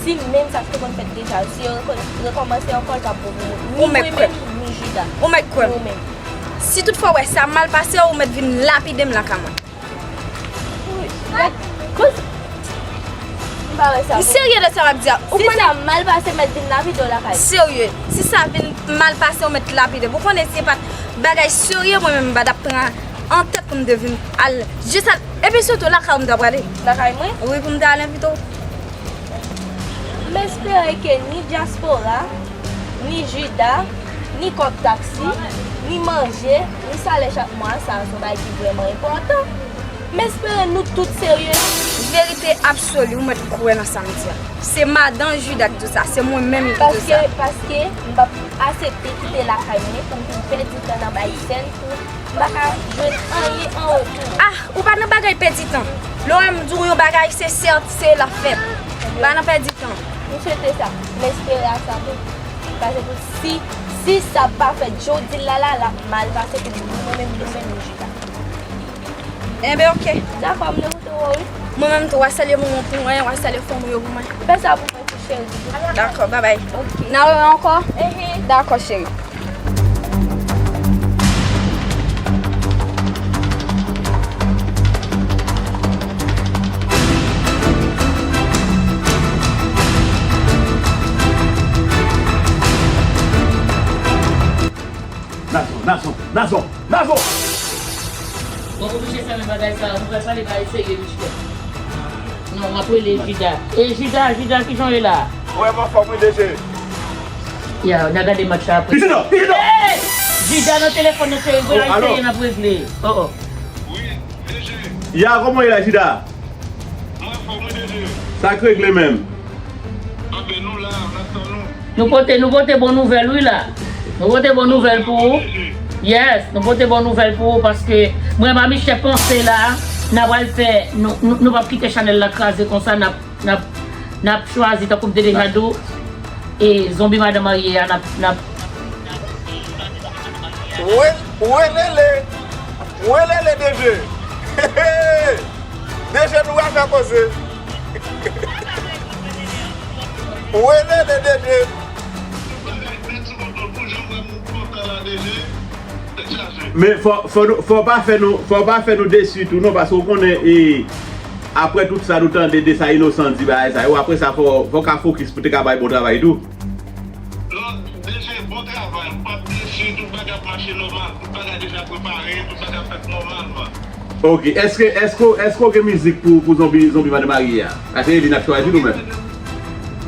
si menm sa k te konn fèt deja, si yo rekò-, rekòmanse ankò, l p ap bon pou ou. Ni mwen menm, ni Jida. Ou mèt kwè m. Ni ou menm. Si toutfwa w wè sa mal pase, ou mèt vin lapide m lakay mwen. Wi, mèt, koz, m pa wè sa. M serye de sa m ap di a. Ou konnen sa mal pase, mèt vin lapide w lakay. Serye. Si sa vin mal pase, ou mèt lapide m. Ou konnen si se pa t bagay serye, mwen menm, m pa t ap pran an tèt pou m te vin al jis al. Epi sitou lakay ou m ta prale. Lakay mwen? Wi, pou m ta al envite w. M espere ke ni dyaspora, ni Jida, ni kòb taksi, ni manje, ni salè chak mwa, sa se yon bagay ki vrèman enpòtan. M espere nou tout serye. Verite absoli, ou mèt kwè nan sa m di a. Se madan Jida ki di w sa, se mwen menm ki di w sa. Paske, paske m p ap aksepte kite lakay mwen pou m vin pèdi tan nan bay sèn pou m pa ka jwenn anyen an retou. Ah, ou pa nan bagay pèdi tan. Lè w wè m di w yon bagay, se sèt, se l ap fèt. Pa nan pèdi tan. M swete sa. M espere a sa tou. Paske pou si, si sa pa fèt jodi la la, l ap mal pase pou nou menm, nou menm, nou Jida. Enben, oke. Dakò, m te kontan wè w, wi. Mwen menm tou, w a salye manman w pou mwen, w a salye fanmi yo pou mwen. Fè sa pou mwen tou, cheri. Dakò, babay. Oke. N a wè ankò? Ehe. Dakò, cheri. Nazon, Nazon, Nazon, Nazon! Bon, oblije fèmen bagay sa, nou pral pale bagay serye, Michel. Non, m ap rele Jida. E Jida, Jida, kijan w ye la? Vrèman fò mwen deje. Ya, n a gade match la apre. Jida, Jida! Hey! Jida nan telefòn nan, cheri, gwo la, alo? Serye, n ap regle. Oh, oh. Wi, deje. Ya, kòman w ye la, Jida? Mwen fò mwen deje. Sa k regle menm? Anben nou la, n ap tann ou. Nou pote, nou pote bon nouvèl wi la. Nou pote bon nouvèl pou ou. Yes, nou pote bon nouvèl pou ou paske mwen pa michè panse la, n a pral fè, nou, nou, nou p ap kite chanèl la kraze konsa, n ap, n ap, n ap chwazi tankou m te deja di w, e zonbi madan marye a, n ap, n ap. Wè, wè lele, wè lele deje. Deje nou pral fè koze. Ou rele de D J. Men fò, fò, nou, fò pa fè nou, fò pa fè nou desi tou non, paske ou konnen, e, apre tout sa nou tande de sa Inosan di bagay sa yo, apre sa fò, fò ka fokis pou te ka bay bon travay tou. Non, D J, bon travay. M p ap desi, tout bagay ap mache nòmal. Tout bagay deja prepare, tout bagay ap fèt nòmalman. Ok, èske, èske, èske w gen mizik pou, pou Zonbi, Zonbi Madan Marye a? Paske e li n ap chwazi nou menm.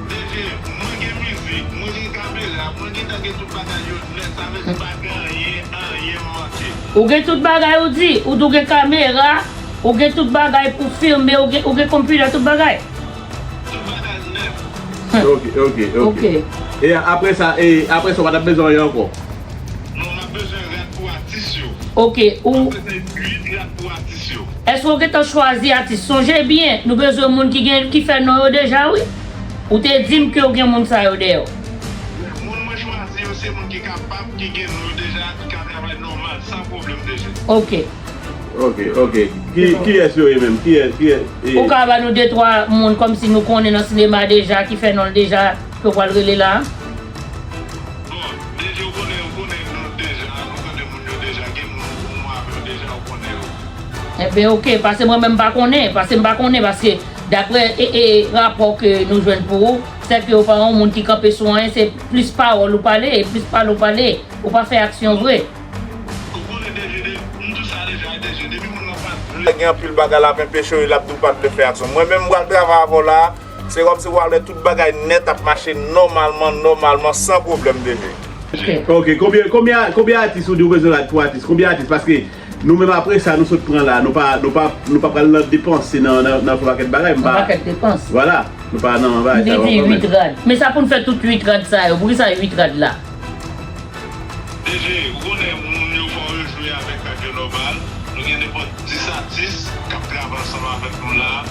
D J, mwen gen mizik, mwen gen kamera, mwen gentan gen tout bagay yo nèt, sa vle di pa gen anyen, anyen manke. Ou gen tout bagay ou di, ou tou gen kamera, ou gen tout bagay pou filme, ou gen, ou gen konpitè, tout bagay. Tout bagay nèt. Ok, ok, ok. Ok. E apre sa, e apre sa, w pa t ap bezwen anyen ankò? Non, m ap bezwen rad pou atis yo. Ok, ou M ap bezwen uit rad pou atis yo. Èske w gentan chwazi atis? Sonje byen, nou bezwen moun ki gen, ki fè non yo deja, wi. Ou te di m ke w gen moun sa yo dèyè w. Moun mwen chwazi yo, se moun ki kapab, ki gen non yo deja, ki ka travay nòmal, san pwoblèm, D J. Ok. Ok, ok. Ki, kiyès yo ye menm? Kiyès, kiyès, e Ou ka ba nou de twa moun kòmsi nou konnen nan sinema deja, ki fè non l deja, ke w pral rele la? Bon, D J, ou konnen, ou konnen nou deja, nou konnen moun yo deja, gen moun ou mwen avè yo deja, ou konnen yo. Enben, ok, paske mwen menm m pa konnen, paske m pa konnen, paske daprè, e, e, rapò ke nou jwenn pou ou, se ke ou pa yon moun ki kanpe sou anyen, se plis pawòl ou pale, e plis pale ou pale, ou pa fè aksyon vre. Ou konnen D J, de, m di w sa deja, D J, depi moun nan pa vle. Gen anpil bagay l ap enpeche w, l ap di w pa t vle fè aksyon. Mwen menm, m pral travay avè w la, se kòmsi w pral wè tout bagay nèt ap mache nòmalman, nòmalman, san pwoblèm, D J. Ok. Ok, konbyen, konbyen, konbyen atis ou di w bezwen la pou atis? Konbyen atis? Paske nou menm apre sa, nou sot pran la, nou pa, nou pa, nou pa pral nan depanse nan, nan, nan fè pakèt bagay, m pa Yon pakèt depans. Vwala, nou pa nan bagay sa yo. Li di uit rad. Men sa pou n fè tout uit rad sa yo. Poukisa uit rad la? D J, ou konnen moun yo fò yo jwe avèk rad yo nòmal. Nou gen nenpòt dis atis k ap travay ansanm avèk nou la.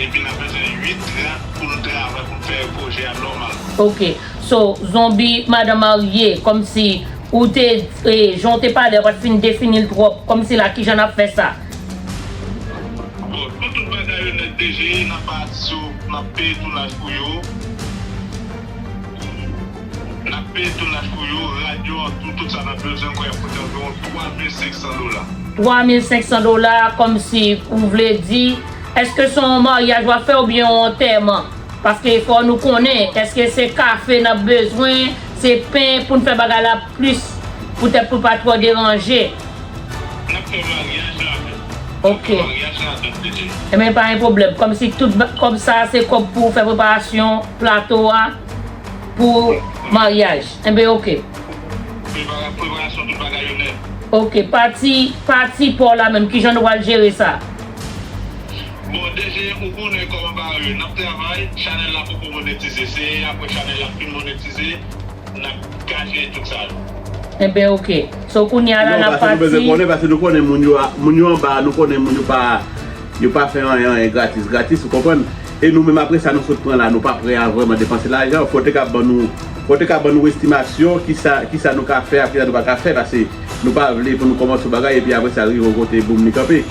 Epi n ap bezwen uit rad pou n travay, pou n fè pwojè a nòmal. Ok. So, Zonbi, Madan Marye, kòmsi ou te, e, jan w te pale a, w pa t fin defini l twòp, kòmsi la, kijan n ap fè sa? Bon, pou tout bagay yo nèt, D J, n ap bay atis yo, n ap peye tounaj pou yo. N ap peye tounaj pou yo, rad yo, an tou, tout sa n ap bezwen, kwè, pou te anviwon twa mil senk san dola. Twa mil senk san dola, kòmsi ou vle di, èske se yon maryaj w ap fè oubyen yon antèman? Paske fò nou konnen, èske se kafe n ap bezwen, se pen pou n fè bagay la plis, poutèt pou pa twò deranje? N ap fè maryaj ladan. Ok. N ap fè maryaj ladan, D J. Enben, pa gen pwoblèm. Kòmsi tout ba-, kòb sa a se kòb pou fè preparasyon plato a pou maryaj. Enben, ok. Prepara-, preparasyon tout bagay yo nèt. Ok, pati, pati pa w la menm, kijan nou pral jere sa? Bon, D J, ou konnen kòman bagay yo ye. N ap travay, chanèl la poko monetize. Se apre chanèl la fin monetize, n ap ka jere tout sa yo. Enben, ok. So, kounye a la, n ap pati. Non, paske nou bezwen konnen, paske nou konnen moun yo a, moun yo anba a, nou konnen moun yo pa, yo pa fè anyen, anyen gratis, gratis, ou konprann? E nou menm apre sa, nou sot pran la, nou pa prè a vrèman depanse lajan. Fò te ka ban nou, fò te ka ban nou estimasyon, kisa, kisa nou ka fè ak kisa nou pa ka fè, paske nou pa vle pou nou kòmanse yon bagay epi apre sa rive yon kote, boum, li kanpe.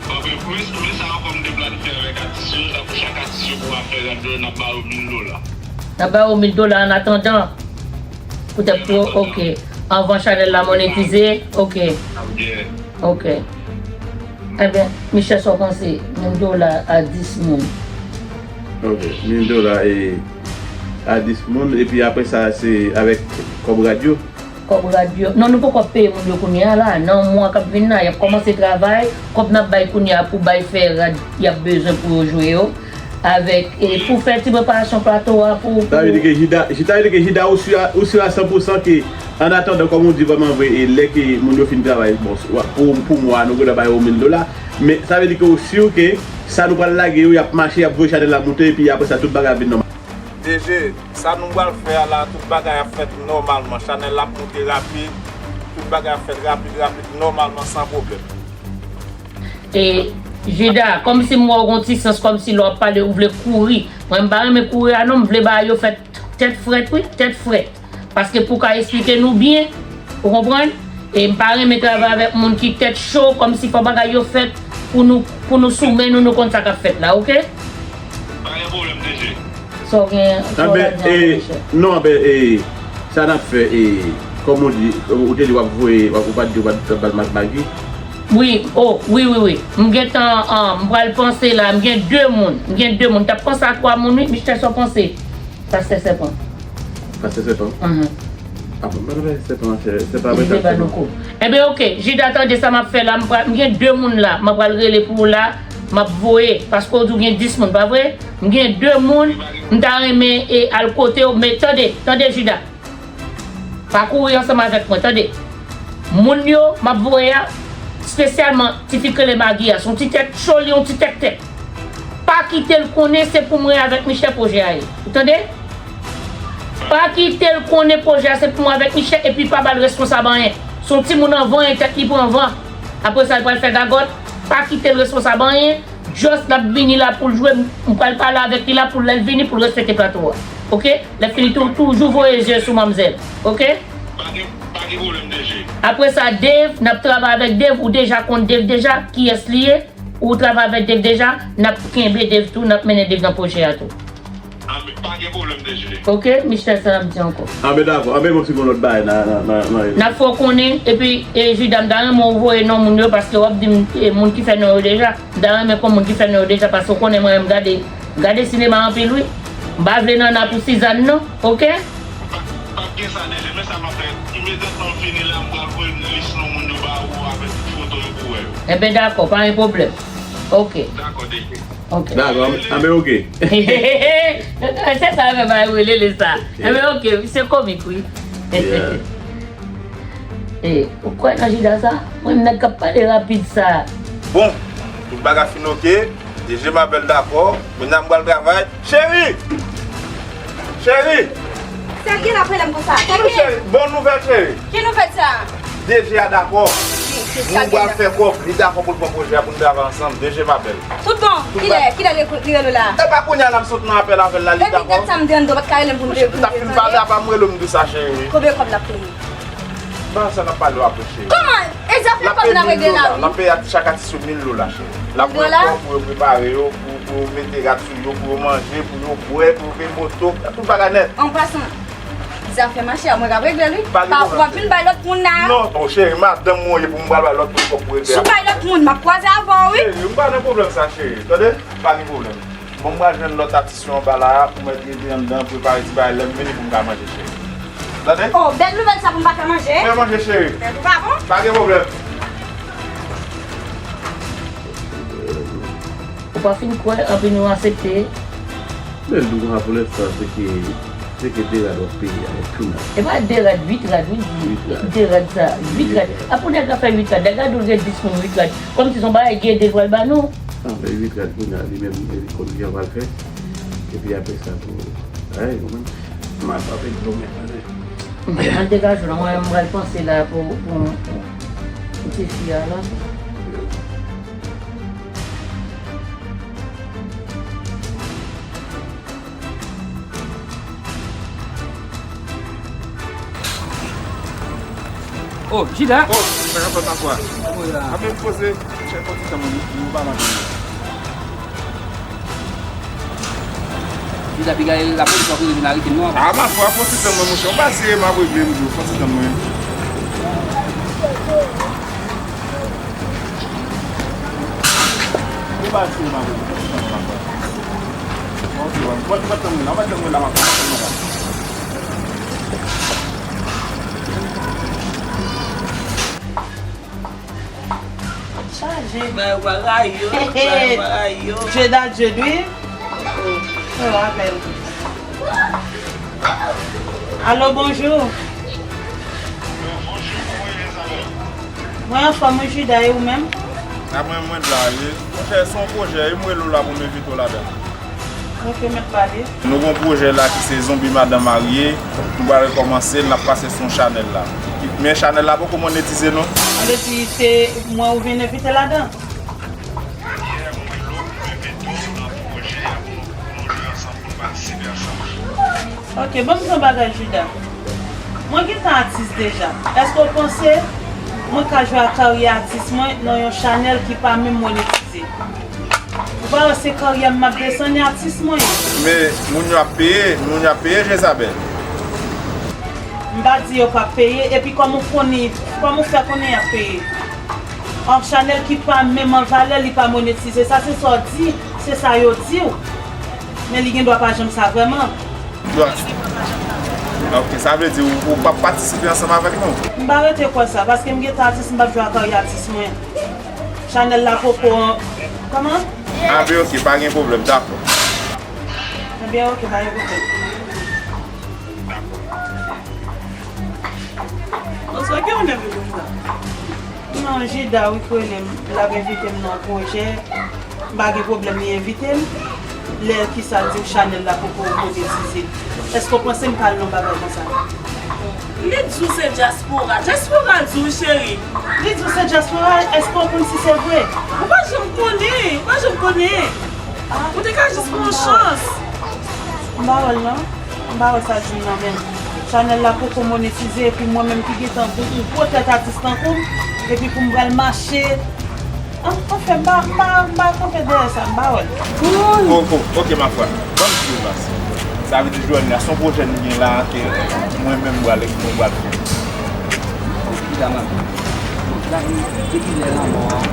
Bon, men, men sa ankò m te planifye avèk atis yo, sa pou chak atis yo pou ap fè rad yo, n ap ba yo mil dola. N ap ba yo mil dola an atandan. Poutèt pou, ok. Anvan chanèl la monetize, ok. Ok. Enben, Michel, sa w panse? Mil dola a dis moun. Ok, mil dola e a dis moun, epi apre sa, se avèk kòb rad yo? Kòb rad yo. Non, nou poko ap peye moun yo kounye a la. Nan mwa k ap vin la, y ap kòmanse travay. Kòb n ap bay kounye a pou bay fè rad y ap bezwen pou yo jwe yo. Avèk, e, pou fè ti preparasyon plato a pou, pou Sa vle di ke Jida, sa vle di ke Jida, ou si a, ou si a san pou san ke, an atandan, kòm ou di vrèman vre, e lè ke moun yo fin travay, bon, pou, pou mwa, nou gentan ba yo mil dola. Men, sa vle di ke ou si ke sa nou pral lage yo, y ap mache, y ap voye chanèl la moute, epi apre sa, tout bagay ap vin nòmal. D J, sa nou pral fè a la, tout bagay ap fèt nòmalman. Chanèl la ap moute rapid, tout bagay ap fèt rapid, rapid, nòmalman, san pwoblèm. E, Jida, kòmsi m wè w gon ti sans, kòmsi lè w ap pale, ou vle kouri. Mwen, m pa renmen kouri a non, m vle bagay yo fèt tèt frèt, wi, tèt frèt. Paske pou w ka esplike nou byen, ou konprann? E m pa renmen travay avèk moun ki tèt cho, kòmsi fò bagay yo fèt pou nou pou nou sou men nou, nou konn sa k ap fèt la, oke? Pa gen pwoblèm, D J. Sa w gen, sa w Anben, ap di ankò, e, monchè? Non, anben, e, sa n ap fè, e, kòm ou di, ou te di w ap voye, w ap, ou pa t di w pa t ap ba l Magi? Wi, o, wi, wi, wi. M gentan, ah, m pral panse la, m gen de moun, m gen de moun. M t ap panse a twa moun, wi, Michel, sa w panse? Pastè Sèpan. Pastè Sèpan? Mhm. Ah bon, m pa t wè Sèpan, se, se pa Li vle ba nou kou. Enben, oke, Jida, tande sa m ap fè la, m pral, m gen de moun la, m ap pral rele pou ou la, m ap voye, paske w di w gen dis moun, pa vre? M gen de moun, m ta renmen, e, al kote w, men tande, tande, Jida. Pa kouri ansanm avèk mwen, tande. Moun yo, m ap voye a, espesyalman tifi k rele Magi a, se yon ti tèt cho, li yon ti tèktèk. Pa kite l konnen se pou mwen avèk Michel pwojè a ye. Ou tande? Pa kite l konnen pwojè a se pou mwen avèk Michel, epi pa ba l responsab anyen. Se yon timoun an van, e tèt li pran van. Apre sa, l pral fè gagòt. Pa kite l responsab anyen. Just l ap vini la pou l jwe, m pral pale avèk li la pou lè l vini pou l respekte plato a. Oke? Lè fini tou, toujou voye je sou manmzèl. Oke? Pa gen, pa gen pwoblèm, D J. Apre sa, Dave, n ap travay avèk Dave, ou deja konn Dave deja, kiyès li ye, ou travay avèk Dave deja, n ap kenbe Dave tou, n ap mennen Dave nan pwojè a tou. Anben, pa gen pwoblèm, D J. Oke, Michel, sa n ap di ankò? Anben, dakò. Anben, bon, si gon lòt bagay, nan, nan, nan, nan. N ap fè w konnen, epi, e, Jida, m ta renmen w voye non moun yo, paske w ap di m, e, moun ki fè non yo deja. M ta renmen konn moun ki fè non yo deja, paske w konnen mwen, m gade, m gade sinema anpil, wi. M pa vle nanna pou Sizàn, non, oke? Pa, pa gen sa, D J, men sa m ap fè. Imedyatman m fini la, m pral voye lis non moun yo ba ou avèk foto yo pou wè yo. Enben, dakò, pa gen pwoblèm. Oke. Dakò, D J. Ok. Dakò, anben, ok. Se sa, men, bay rele li sa. Anben, ok, misye komik, wi. Yeah. E, ou kwè nan Jida sa? Mwen, nèg k ap pale rapid sa. Bon, tout bagay fin ok. D J m apèl dakò. Menaj m pral travay. Cheri! Cheri! Sa k gen la, prele m konsa? Sa k gen? Cheri, bon nouvèl, cheri. Ki nouvèl sa? D J a dakò. Nou pral fè kòb. Li dakò pou l pran pwojè a pou n travay ansanm. D J m apèl. Tout bon. Kilè, kilè li rele w la? E pa kounye a la m sot nan apèl avè l la, li dakò. Epi dat sa m te anndan, w pa t ka rele m pou m te, pou m te. N ap fin pale, apa m rele w, m di sa, cheri. Konbyen kòb l ap peye? Ba sa n ap pale w apre, cheri. Kòman? E zafè kòb n ap regle la, wi. L ap peye chak atis yo mil dola, cheri. L ap pran kòb pou yo prepare yo, pou, pou yo mete rad sou yo, pou yo manje, pou yo bwè, pou yo peye moto, tout bagay nèt. An pasan, zafè mache a, mwen k ap regle l, wi. Pa gen pwoblèm, cheri. W ap vin bay lòt moun la. Non, non, cheri, madanm mwen w ye pou m pral bay lòt moun kòb pou regle a. Si w bay lòt moun, m ap kwaze avè w, wi. Cheri, m pa nan pwoblèm sa, cheri. Tande? Pa gen pwoblèm. Bon, m pral jwenn lòt atis yo anba la a, pou mèt rete anndan, prepare ti bagay, lè m vini pou m ka manje, cheri. Tande? Oh, bèl nouvèl sa pou m pa fè manje. Fè manje, cheri. Bèl ou pa bon? Pa gen pwoblèm. Ou pa fin kwè, anpil nou aksepte. Men nou konsa pou lenstan, se ke, se ke de rad w ap peye avèk tou nèf. E pa de rad, uit rad, wi. Uit rad. De rad sa, uit rad. Apre nèg la fè uit rad, nèg la di w gen dis moun, uit rad. Kòmsi se yon bagay gen de pral ba nou. Anben, uit rad kounye a, li menm, li konn jan l pral fè. Epi apre sa, pou, ay, mwen, m ap avèk dlo men, tande. Ann degaje w la, mwen, m pral panse la pou, pou, pou ti fi a la. Oh, Jida! Oh, sa k ap fèt la, frè? Wi, la. Anben, poze, chèf, fò ti tan mwen, nou pa nan. Jida, piga lapolis pa vle vin arete nou ankò. Ah, ma foi, fò ti tan mwen, monchè. Ou pa serye, m ap regle, m di w, fò ti tan mwen. Ou pa serye, m ap regle, fò ti tan mwen, ma foi. Ok, wè, fò ti tan mwen la, fò ti tan mwen la, ma foi, fò ti tan mwen la. Chaje. Bay ou pa rayi yo, bay ou pa rayi yo. Jeda Jed, wi. Oh, apèl. Alo, bonjou. Mwen anfòm, wi, Jida, e ou menm? A mwen, mwen la, wi. Monchè, se yon pwojè, wi, m rele w la pou m envite w ladan l. Ok, mèt pale. Nou gon pwojè la ki se Zonbi Madan Marye. Nou pral rekòmanse l, n ap pase sou chanèl la. Men chanèl la poko monetize non. An de ti se mwen ou vin envite ladan. Yè, mwen lòt mwen envite w nan pwojè a pou nou, pou nou jwe ansanm, pou nou patisipe ansanm. Ok, ban m di yon bagay, Jida. Mwen gentan atis deja. Èske w panse mwen ka jwe ak karyè atis mwen nan yon chanèl ki pa menm monetize? Ou pa wè se karyè m m ap desann, e atis mwen ye. Men, moun yo ap peye, moun yo ap peye, Jezabèl. M pa di yo p ap peye, epi kòman w konnen, kòman w fè konnen y ap peye? Yon chanèl ki pa menm an valè, li pa monetize. Sa se sa w di, se sa yo di w. Men li gen dwa pa janm sa vrèman. Dwa. Ok, sa vle di ou, ou p ap patisipe ansanm avèk nou? M pa rete kwè sa, paske m gentan atis, m p ap jwe ak karyè atis mwen. Chanèl la poko, kòman? Anben, ok, pa gen pwoblèm, dakò. Anben, ok, pa gen pwoblèm. Bonswa, ki ou menm ki konsa? Non, Jida, wi, k rele m. L ap envite m nan yon pwojè. M pa gen pwoblèm, li envite m. Lè kisa l di m chanèl la poko monetize. Èske w panse m ka al nan bagay konsa? Li di w se dyaspora. Dyaspora di w, cheri. Li di w se dyaspora, èske w konn si se vre? Ou pa janm konnen, ou pa janm konnen. Ou te ka jis pran yon chans. M pa wè l non. M pa wè sa di m nan, men chanèl la poko monetize, epi mwen menm ki gentan gwo, gwo tèt atis tankou m, epi pou m pral mache. An, anfen, m pa, m pa, m pa kanpe dèyè sa, m pa wè l. Oh, oh, ok, ma foi. Ban m di w baz. Sa vle di jodi a, se yon pwojè nou gen la ke mwen menm m pral, mwen pral fè. Kounya, depi lè lanmò an,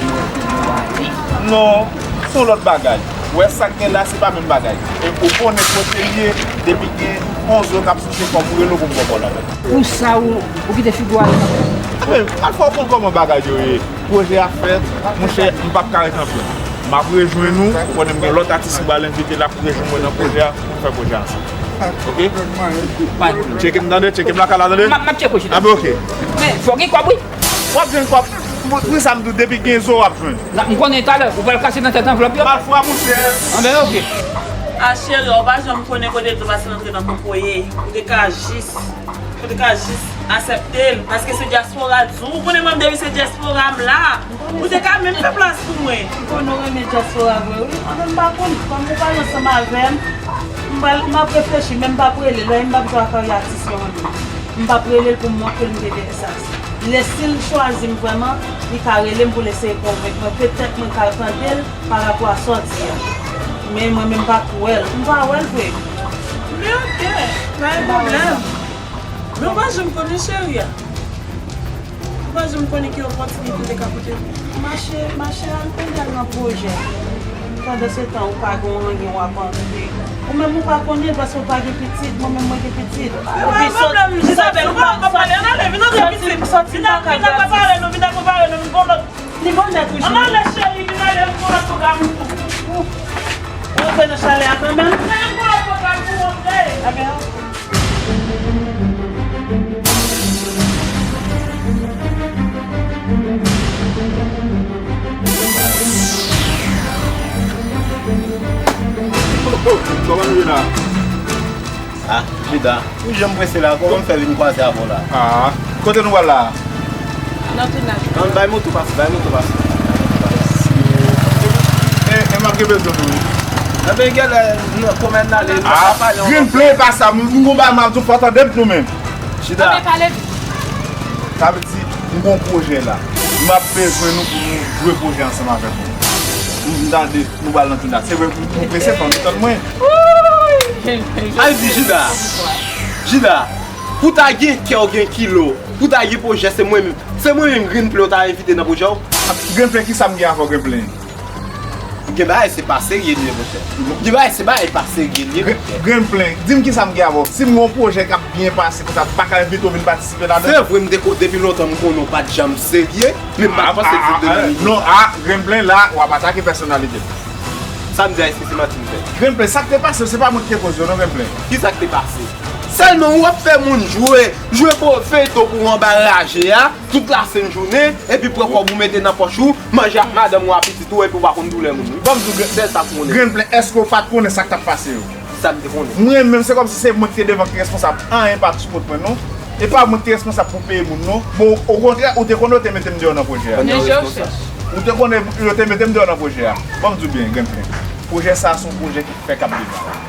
nou wè ke nou ale. Non, se yon lòt bagay. Ou wè sa k gen la, se pa menm bagay. E ou konnen kote l ye, depi gen yon zo k ap souse kòb ou rele w pou m ba w kòb la. Pou sa ou, ou kite figi w ale nan. Men, alfa ou konn kòman bagay yo ye. Pwojè a fèt, monchè, m p ap ka ret anpil. M ap rejwenn ou, ou konnen m gen lòt atis m pral envite la pou rejwenn mwen nan pwojè a, pou n fè pwojè a ansanm. Ok? Tcheke m tande, tcheke m lakay la tande. M ap, m ap tcheke w, Jida. Anben, ok. Men, fò gen kòb, wi. W ap jwenn kòb. Pou, pou sa m di w, depi gen zo, w ap jwenn. M konnen talè, ou pral kase nan tèt anvlòp yo. Malfwa, monchè. Anben, ok. A cheri, ou pa janm konnen kote dlo pase rantre nan kokoye. Ou te ka jis Ou te ka jis aksepte l, paske se dyaspora di w. Ou konnen mwen depi se dyaspora m la. Ou te ka menm fè plas pou mwen. M konnen w renmen dyaspora vre wi. Anben m pa konn, kòm ou pale ansanm avè m, m pral, m ap reflechi, men m p ap rele l, lè m p ap jwe ak atis yo anpil. M p ap rele l pou m montre l m te gen sa. Lè si l chwazi m vrèman, li ka rele m pou l eseye konvenk mwen. Petèt mwen ka tande l pa rapò a sa w di a. Men mwen menm m pa kwè l. M pa wè l vre. Men ok, pa gen pwoblèm. Men w pa janm konnen cheri a. Ou pa janm konnen ki opòtinite te ka pote pou ou. Mache, mache al kounye a nan pwojè. Pandansetan ou pa gen anyen w ap antre. Ou menm ou pa konnen paske ou pa gen pitit, mwen menm mwen gen pitit. Epi sòti, sòti m pa, sòti, sòti m pa ka gratis. Li bonè tou cheri. Ann ale cheri, vin ale, m gon lòt pwogram pou ou. Ou antre nan chalè a kanmenm? Wi, m gon lòt pwogram pou ou, antre. Ebyen. Oh, oh, kòman nou ye la? Ah, Jida, ou janm prese la, kòman m fè vin kwaze avè w la? Ah, kote nou pral la? Nan tounaj. Ann bay moto pase, bay moto pase. E, e m ap gen bezwen nou wi. Enben, genlè, nan komèn n ale, nou pa pale ankò. Grenn plen e pa sa, m, m gon bagay m ap di w, fò w tande m tou menm. Jida. Anben, pale. Sa vle di, m gon pwojè la. M ap bezwen nou pou nou jwe pwojè ansanm avèk mwen. M tande. Nou pral nan tounaj. Se vre, m prese, fò nou tann mwen. Al di Jida. Jida, pou ta gen kè w gen kilo, pou ta gen pwojè, se mwen menm. Se mwen menm Grenn Plen w ta envite nan pwojè w. Grenn Plen, kisa m gen avè w, Grenn Plen? Gen bagay se pa serye li ye, monchè. Gen bagay se bagay pa serye li ye, monchè. Grenn Plen, di m kisa m gen avè w. Si m gen yon pwojè k ap byen pase konsa, m pa ka envite w vin patisipe ladan l? Se vre, m te ko-, depi lontan m konnen w pa t janm serye. Men m pa t panse se de nan. Non, a, Grenn Plen la, w ap atake pèsonalite m. Sa m di a, èske se manti m fè? Grenn Plen, sa k te pase, se pa mwen ki te koze yo non, Grenn Plen. Kisa k te pase? Sèlman ou ap fè moun jwe, jwe bo feyton pou w anba raje a, tout lasent jounen, epi pran kòb ou mete nan pòch ou, manje ak madanm ou ak pitit ou, epi w pa konn doulè moun wi. Ban m di w, Grenn, sèl sa m konnen. Grenn Plen, èske w pa t konnen sa k t ap pase yo? Sa m te konnen. Mwen menm, se kòmsi se mwen ki te devan ki responsab. Anyen pa t sou kont mwen non. E pa mwen ki te responsab pou peye moun non. Bon, okontrè, ou te konnen yo te mete m deyò nan pwojè a. Konnen yo responsab. Ou te konnen yo te mete m deyò nan pwojè a. Ban m di w byen, Grenn Plen. Pwojè sa a se yon pwojè ki fèk ap devan.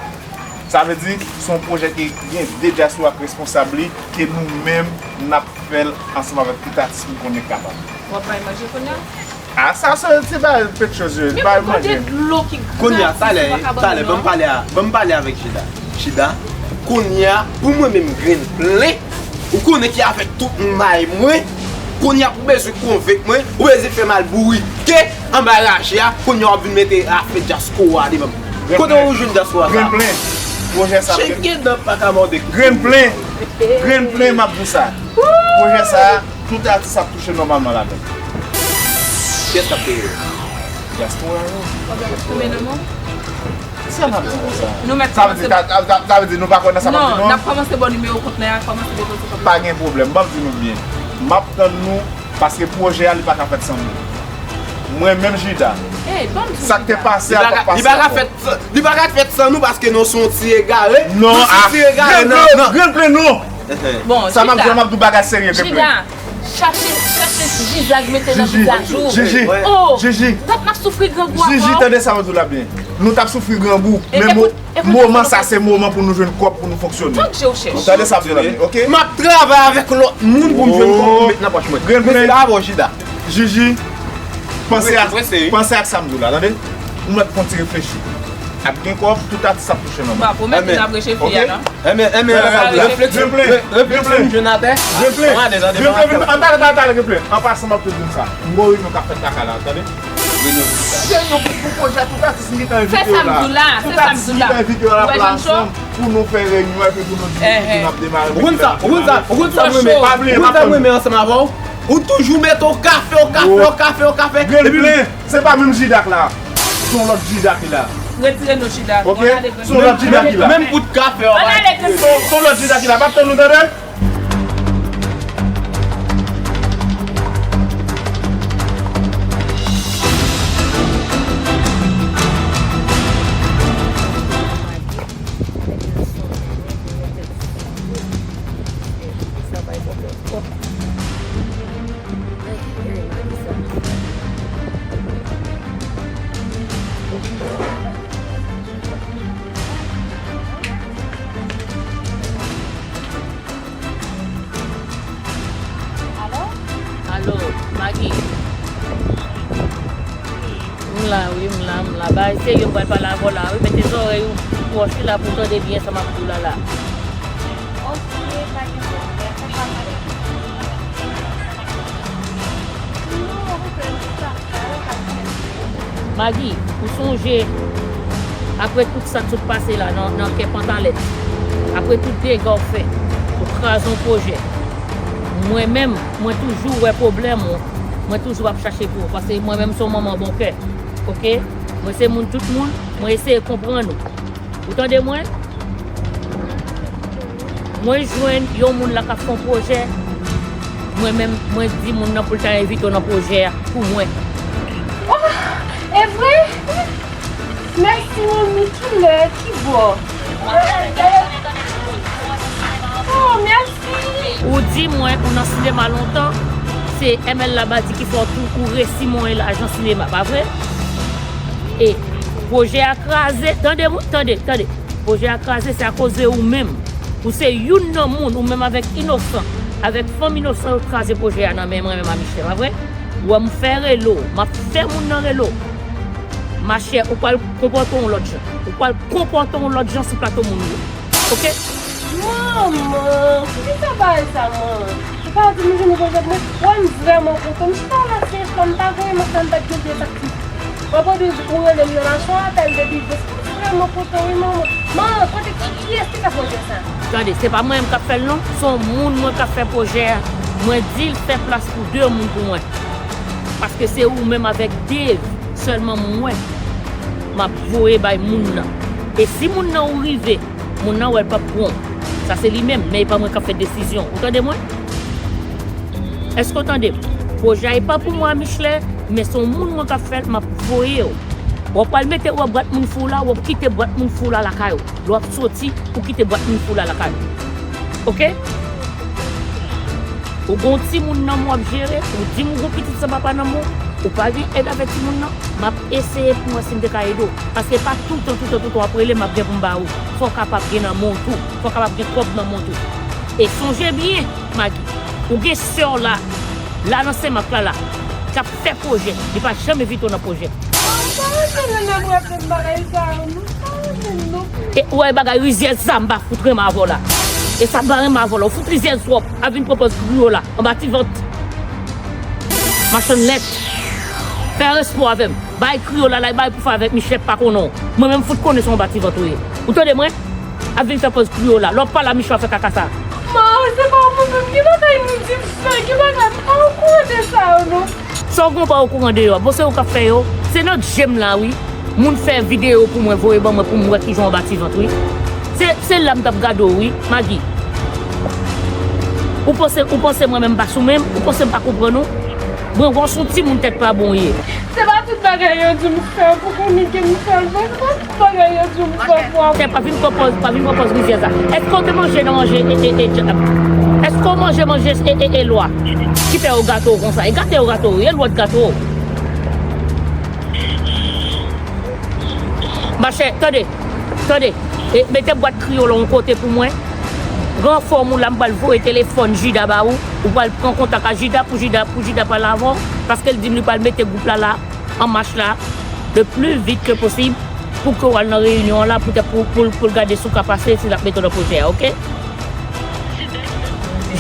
Sa vle di, se yon pwojè ki gen de dyaspora k responsab li, ke nou menm n ap fè l ansanm avèk tout atis nou konnen k kapab. W ap bay manje kounye a? A sa se ti bagay petchoz yo, bagay manje. Kounye a, talè, talè, ban m pale a, ban m pale avèk Jida. Jida, kounye a, pou mwen menm grenn plen, ou konnen ki avèk tout may mwen, kounye a pou bezwen konvenk mwen, ou bezwen fè m al bourike anba raje a, kounye a w ap vin mete afè dyaspora devan m. Kote ou jwenn dyaspora sa? Grenn plen. Pwojè sa. Chen gen dan pa ka mòde. Grenn plen. Grenn plen, m ap di w sa. Pwojè sa, tout atis ap touche nòmalman ladan. Kiyès k ap peye yo? Dyaspora yo. Sa m ap di konsa. Nou mèt kòmanse. Sa vle di, sa, sa, sa vle di nou pa kwè nan sa m ap di non? Non, n ap kòmanse bò nimewo kont la, kòmanse depoze kòb. Pa gen pwoblèm, m ap di nou byen. M ap tann nou, paske pwojè a, li pa ka fèt san nou. Mwen menm Jida. Sa k te pase a p ap pase ankò. Li pa ka fèt, li pa ka fèt san nou paske nou se yon ti egare. Non, nou se yon ti egare, non, non. Grenn plen non. Bon, sa m ap di, m ap di w bagay serye, grenn plen. Jida, chache, chache zizag mete nan vizaj ou. Jiji, Jiji, Jiji, tande sa m ap di w la byen. Nou t ap soufri grangou, men mo-, moman sa se moman pou nou jwenn kòb pou nou fonksyone. Tande sa m di w la byen, oke? M ap travay avèk lòt moun pou m jwenn kòb pou m met nan pòch mwen. Grenn plen. Jiji, panse ak, panse ak sa m di w la, tande? Ou mèt fè yon ti reflechi. Ap gen kòb, tout atis ap touche nòmal. M pa pwomèt nou ap reche fi a non. Enben, enben, refleksyon, refleksyon m jwenn atè. An pasan m ap tou di m sa. M gon reyinyon k ap fèt lakay la, tande? Reyinyon pou, pou pwojè tout atis m gentan envite yo la. Tout atis m gentan envite yo la pou ansanm, pou nou fè reyinyon epi pou nou di nou ap demare. Ou konn sa, ou konn sa, ou konn sa m renmen, ou konn sa m renmen ansanm avè w? Ou toujou mete w kafe, w kafe, w kafe, w kafe. Grenn plen, se pa menm Jida k la. Se yon lòt Jida ki la. Retire non Jida. Oke? Se yon lòt Jida ki la. Menm bout kafe w pa. Se yon lòt Jida ki la. M ap tann nou, tande? Alo? Alo, Magi. M la, wi, m la, m la. Bagay serye m pral pale avè w la, wi. Mete zòrèy ou pwòch wi la pou w tande byen sa m ap di w la, la. Ok, pa gen pwoblèm. Magi, ou sonje, apre tout sa k sot pase la nan, nan kè pantalèt, apre tout dega w fè, ou kraze yon pwojè. Mwen menm, mwen toujou wè pwoblèm ou, mwen toujou ap chache pou ou, paske mwen menm se yon manman bon kè, oke? Mwen se moun tout moun, mwen eseye konprann ou. Ou tande mwen? Mwen jwenn yon moun la k ap fè yon pwojè. Mwen menm, mwen di moun nan pou l ta envite w nan pwojè a pou mwen. Oh, e vre? Mèsi, manmi, kilè, ki bò? Oh, mèsi. Ou di mwen ou nan sinema lontan, se M L Labadi ki fè w tou, ou resi mwen lajan sinema, pa vre? E pwojè a kraze, tande, tande, tande. Pwojè a kraze, se akoz de ou menm. Ou se youn nan moun, ou menm avèk Inosan, avèk fanm Inosan yo kraze pwojè a nan men mwen menm a Michelin, pa vre? Ou wè m fè rele w, m ap fè moun nan rele w. Machè, ou pral konpòte w yon lòt jan. Ou pral konpòte w yon lòt jan sou plato moun yo. Oke? Manman, poukisa bagay sa, manman? Ou pa di m jwenn pwojè pou mwen. Wè m vrèman kontan. M chita la, se fò m ta voye m ap tann bèt yo vye sa k ti. Mwen pwodui ou rele m nan la sou apèl de biznis. M vrèman kontan wi manman. Manman, kote ki, kiyès ki fè pwojè sa? Tande, se pa mwen menm k ap fè l non. Se yon moun mwen k ap fè pwojè a. Mwen di l fè plas pou de moun pou mwen. Paske se ou menm avèk Dave sèlman mwen m ap voye bay moun nan. E si moun nan ou rive, moun nan wè l p ap bon. Sa se li menm, men e pa mwen k ap fè desizyon. Ou tande mwen? Èske w tande m? Pwojè a e pa pou mwen a Michelin, men se yon moun mwen k ap fè l, m ap voye w. W ap pral mete w ap bwat moun fou la, w ap kite bwat moun fou la lakay ou. Lè w ap soti, ou kite bwat moun fou la lakay ou. Oke? Ou gon timoun nan men w ap jere, ou di m ou gon pitit san papa nan men w, ou pa gen èd avè timoun nan, m ap eseye pou m wè si m te ka ede w. Paske pa toutan, toutan, toutan w ap rele m ap gen pou m ba ou. Fò w kapab gen nan men w tou. Fò w kapab gen kòb nan men w tou. E sonje byen, Magi, ou gen sè w la, la nan Senmak la, la. k ap fè pwojè. Li pa janm envite w nan pwojè. Mwen pa renmen lè nou ap fè bagay sa yo, non. Mwen pa renmen, non. E ou wè bagay rizyèz sa m pa fout renmen avè w la. E sa m pa renmen avè w la. Ou fout rizyèz twòp. Ap vin pran pòz griyo la. Anba ti vant. Machann lèt. Fè respè w avè m. Bay kriyo la, la, bay pou fè avèk Michèp pa konnen w. Mwen menm fout konnen se yon bati vant ou ye. Ou tande mwen? Ap vin fè pòz kriyo la. Lè w pa la, Michèp ap fè kaka sa. Ma, se pa mwen menm. Ki bagay nou di m fè? Ki bagay? M pa okouran de sa yo, non. Sa w gen w pa okouran de yo a? Bon, se ou k ap fè yo. Se nan je m la, wi. Moun fè videyo pou mwen, voye ban mwen pou m wè kijan w bati vant, wi. Se, se la m t ap gade w, wi, Magi. Ou panse, ou panse mwen menm pa sou menm? Ou panse m pa konprann ou? Mwen wè w se yon timoun tèt pa bon w ye. Se pa tout bagay yo di m fè pou konnen ke m fè l, non. Se pa tout bagay yo di m fè pou ap. Tè, pa vin pran pòz, pa vin pran pòz rizyèz la. Èske w te manje nan manje e, e, e, djab? Èske w manje manje e, e, e lwa? Ki fè yo gate w konsa? E gate yo gate w, e lwa t gate w. Machè, tande, tande. E, mete bwat kriyo la yon kote pou mwen. Ranfò m ou la, m pral voye telefòn Jida ba ou. Ou pral pran kontak a Jida pou Jida, pou Jida pale avè w. Paske l di m li pral mete gwoup la la, an mach la, le pli vit ke posib, pou ke w al nan reyinyon an la, poutèt pou, pou, pou l gade si w ka pase, si l ap mete w nan pwojè a, oke?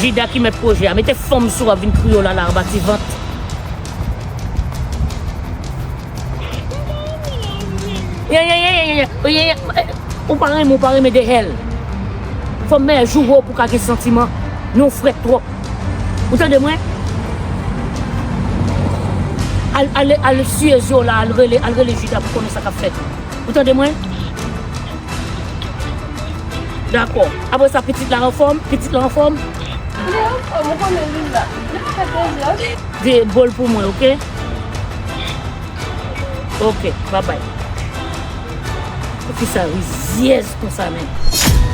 Jida ki mèt pwojè a. Mete fanm sou w ap vin kriyo la la, anba ti vant. Ou pa renmen, ou pa renmen de hèl. Fò m mèt joure w pou w ka gen santiman. Non, frèt twòp. Ou tande mwen? Al, al, al siye zye w la, al rele, al rele Jida pou konnen sa k ap fèt. Ou tande mwen? Dakò. Apre sa, pitit la anfòm? Pitit la anfòm? Li anfòm, ou konnen li la. Li pa ka plezi, ok? Veye bòl pou mwen, oke? Oke, babay. Poukisa rizyèz konsa menm?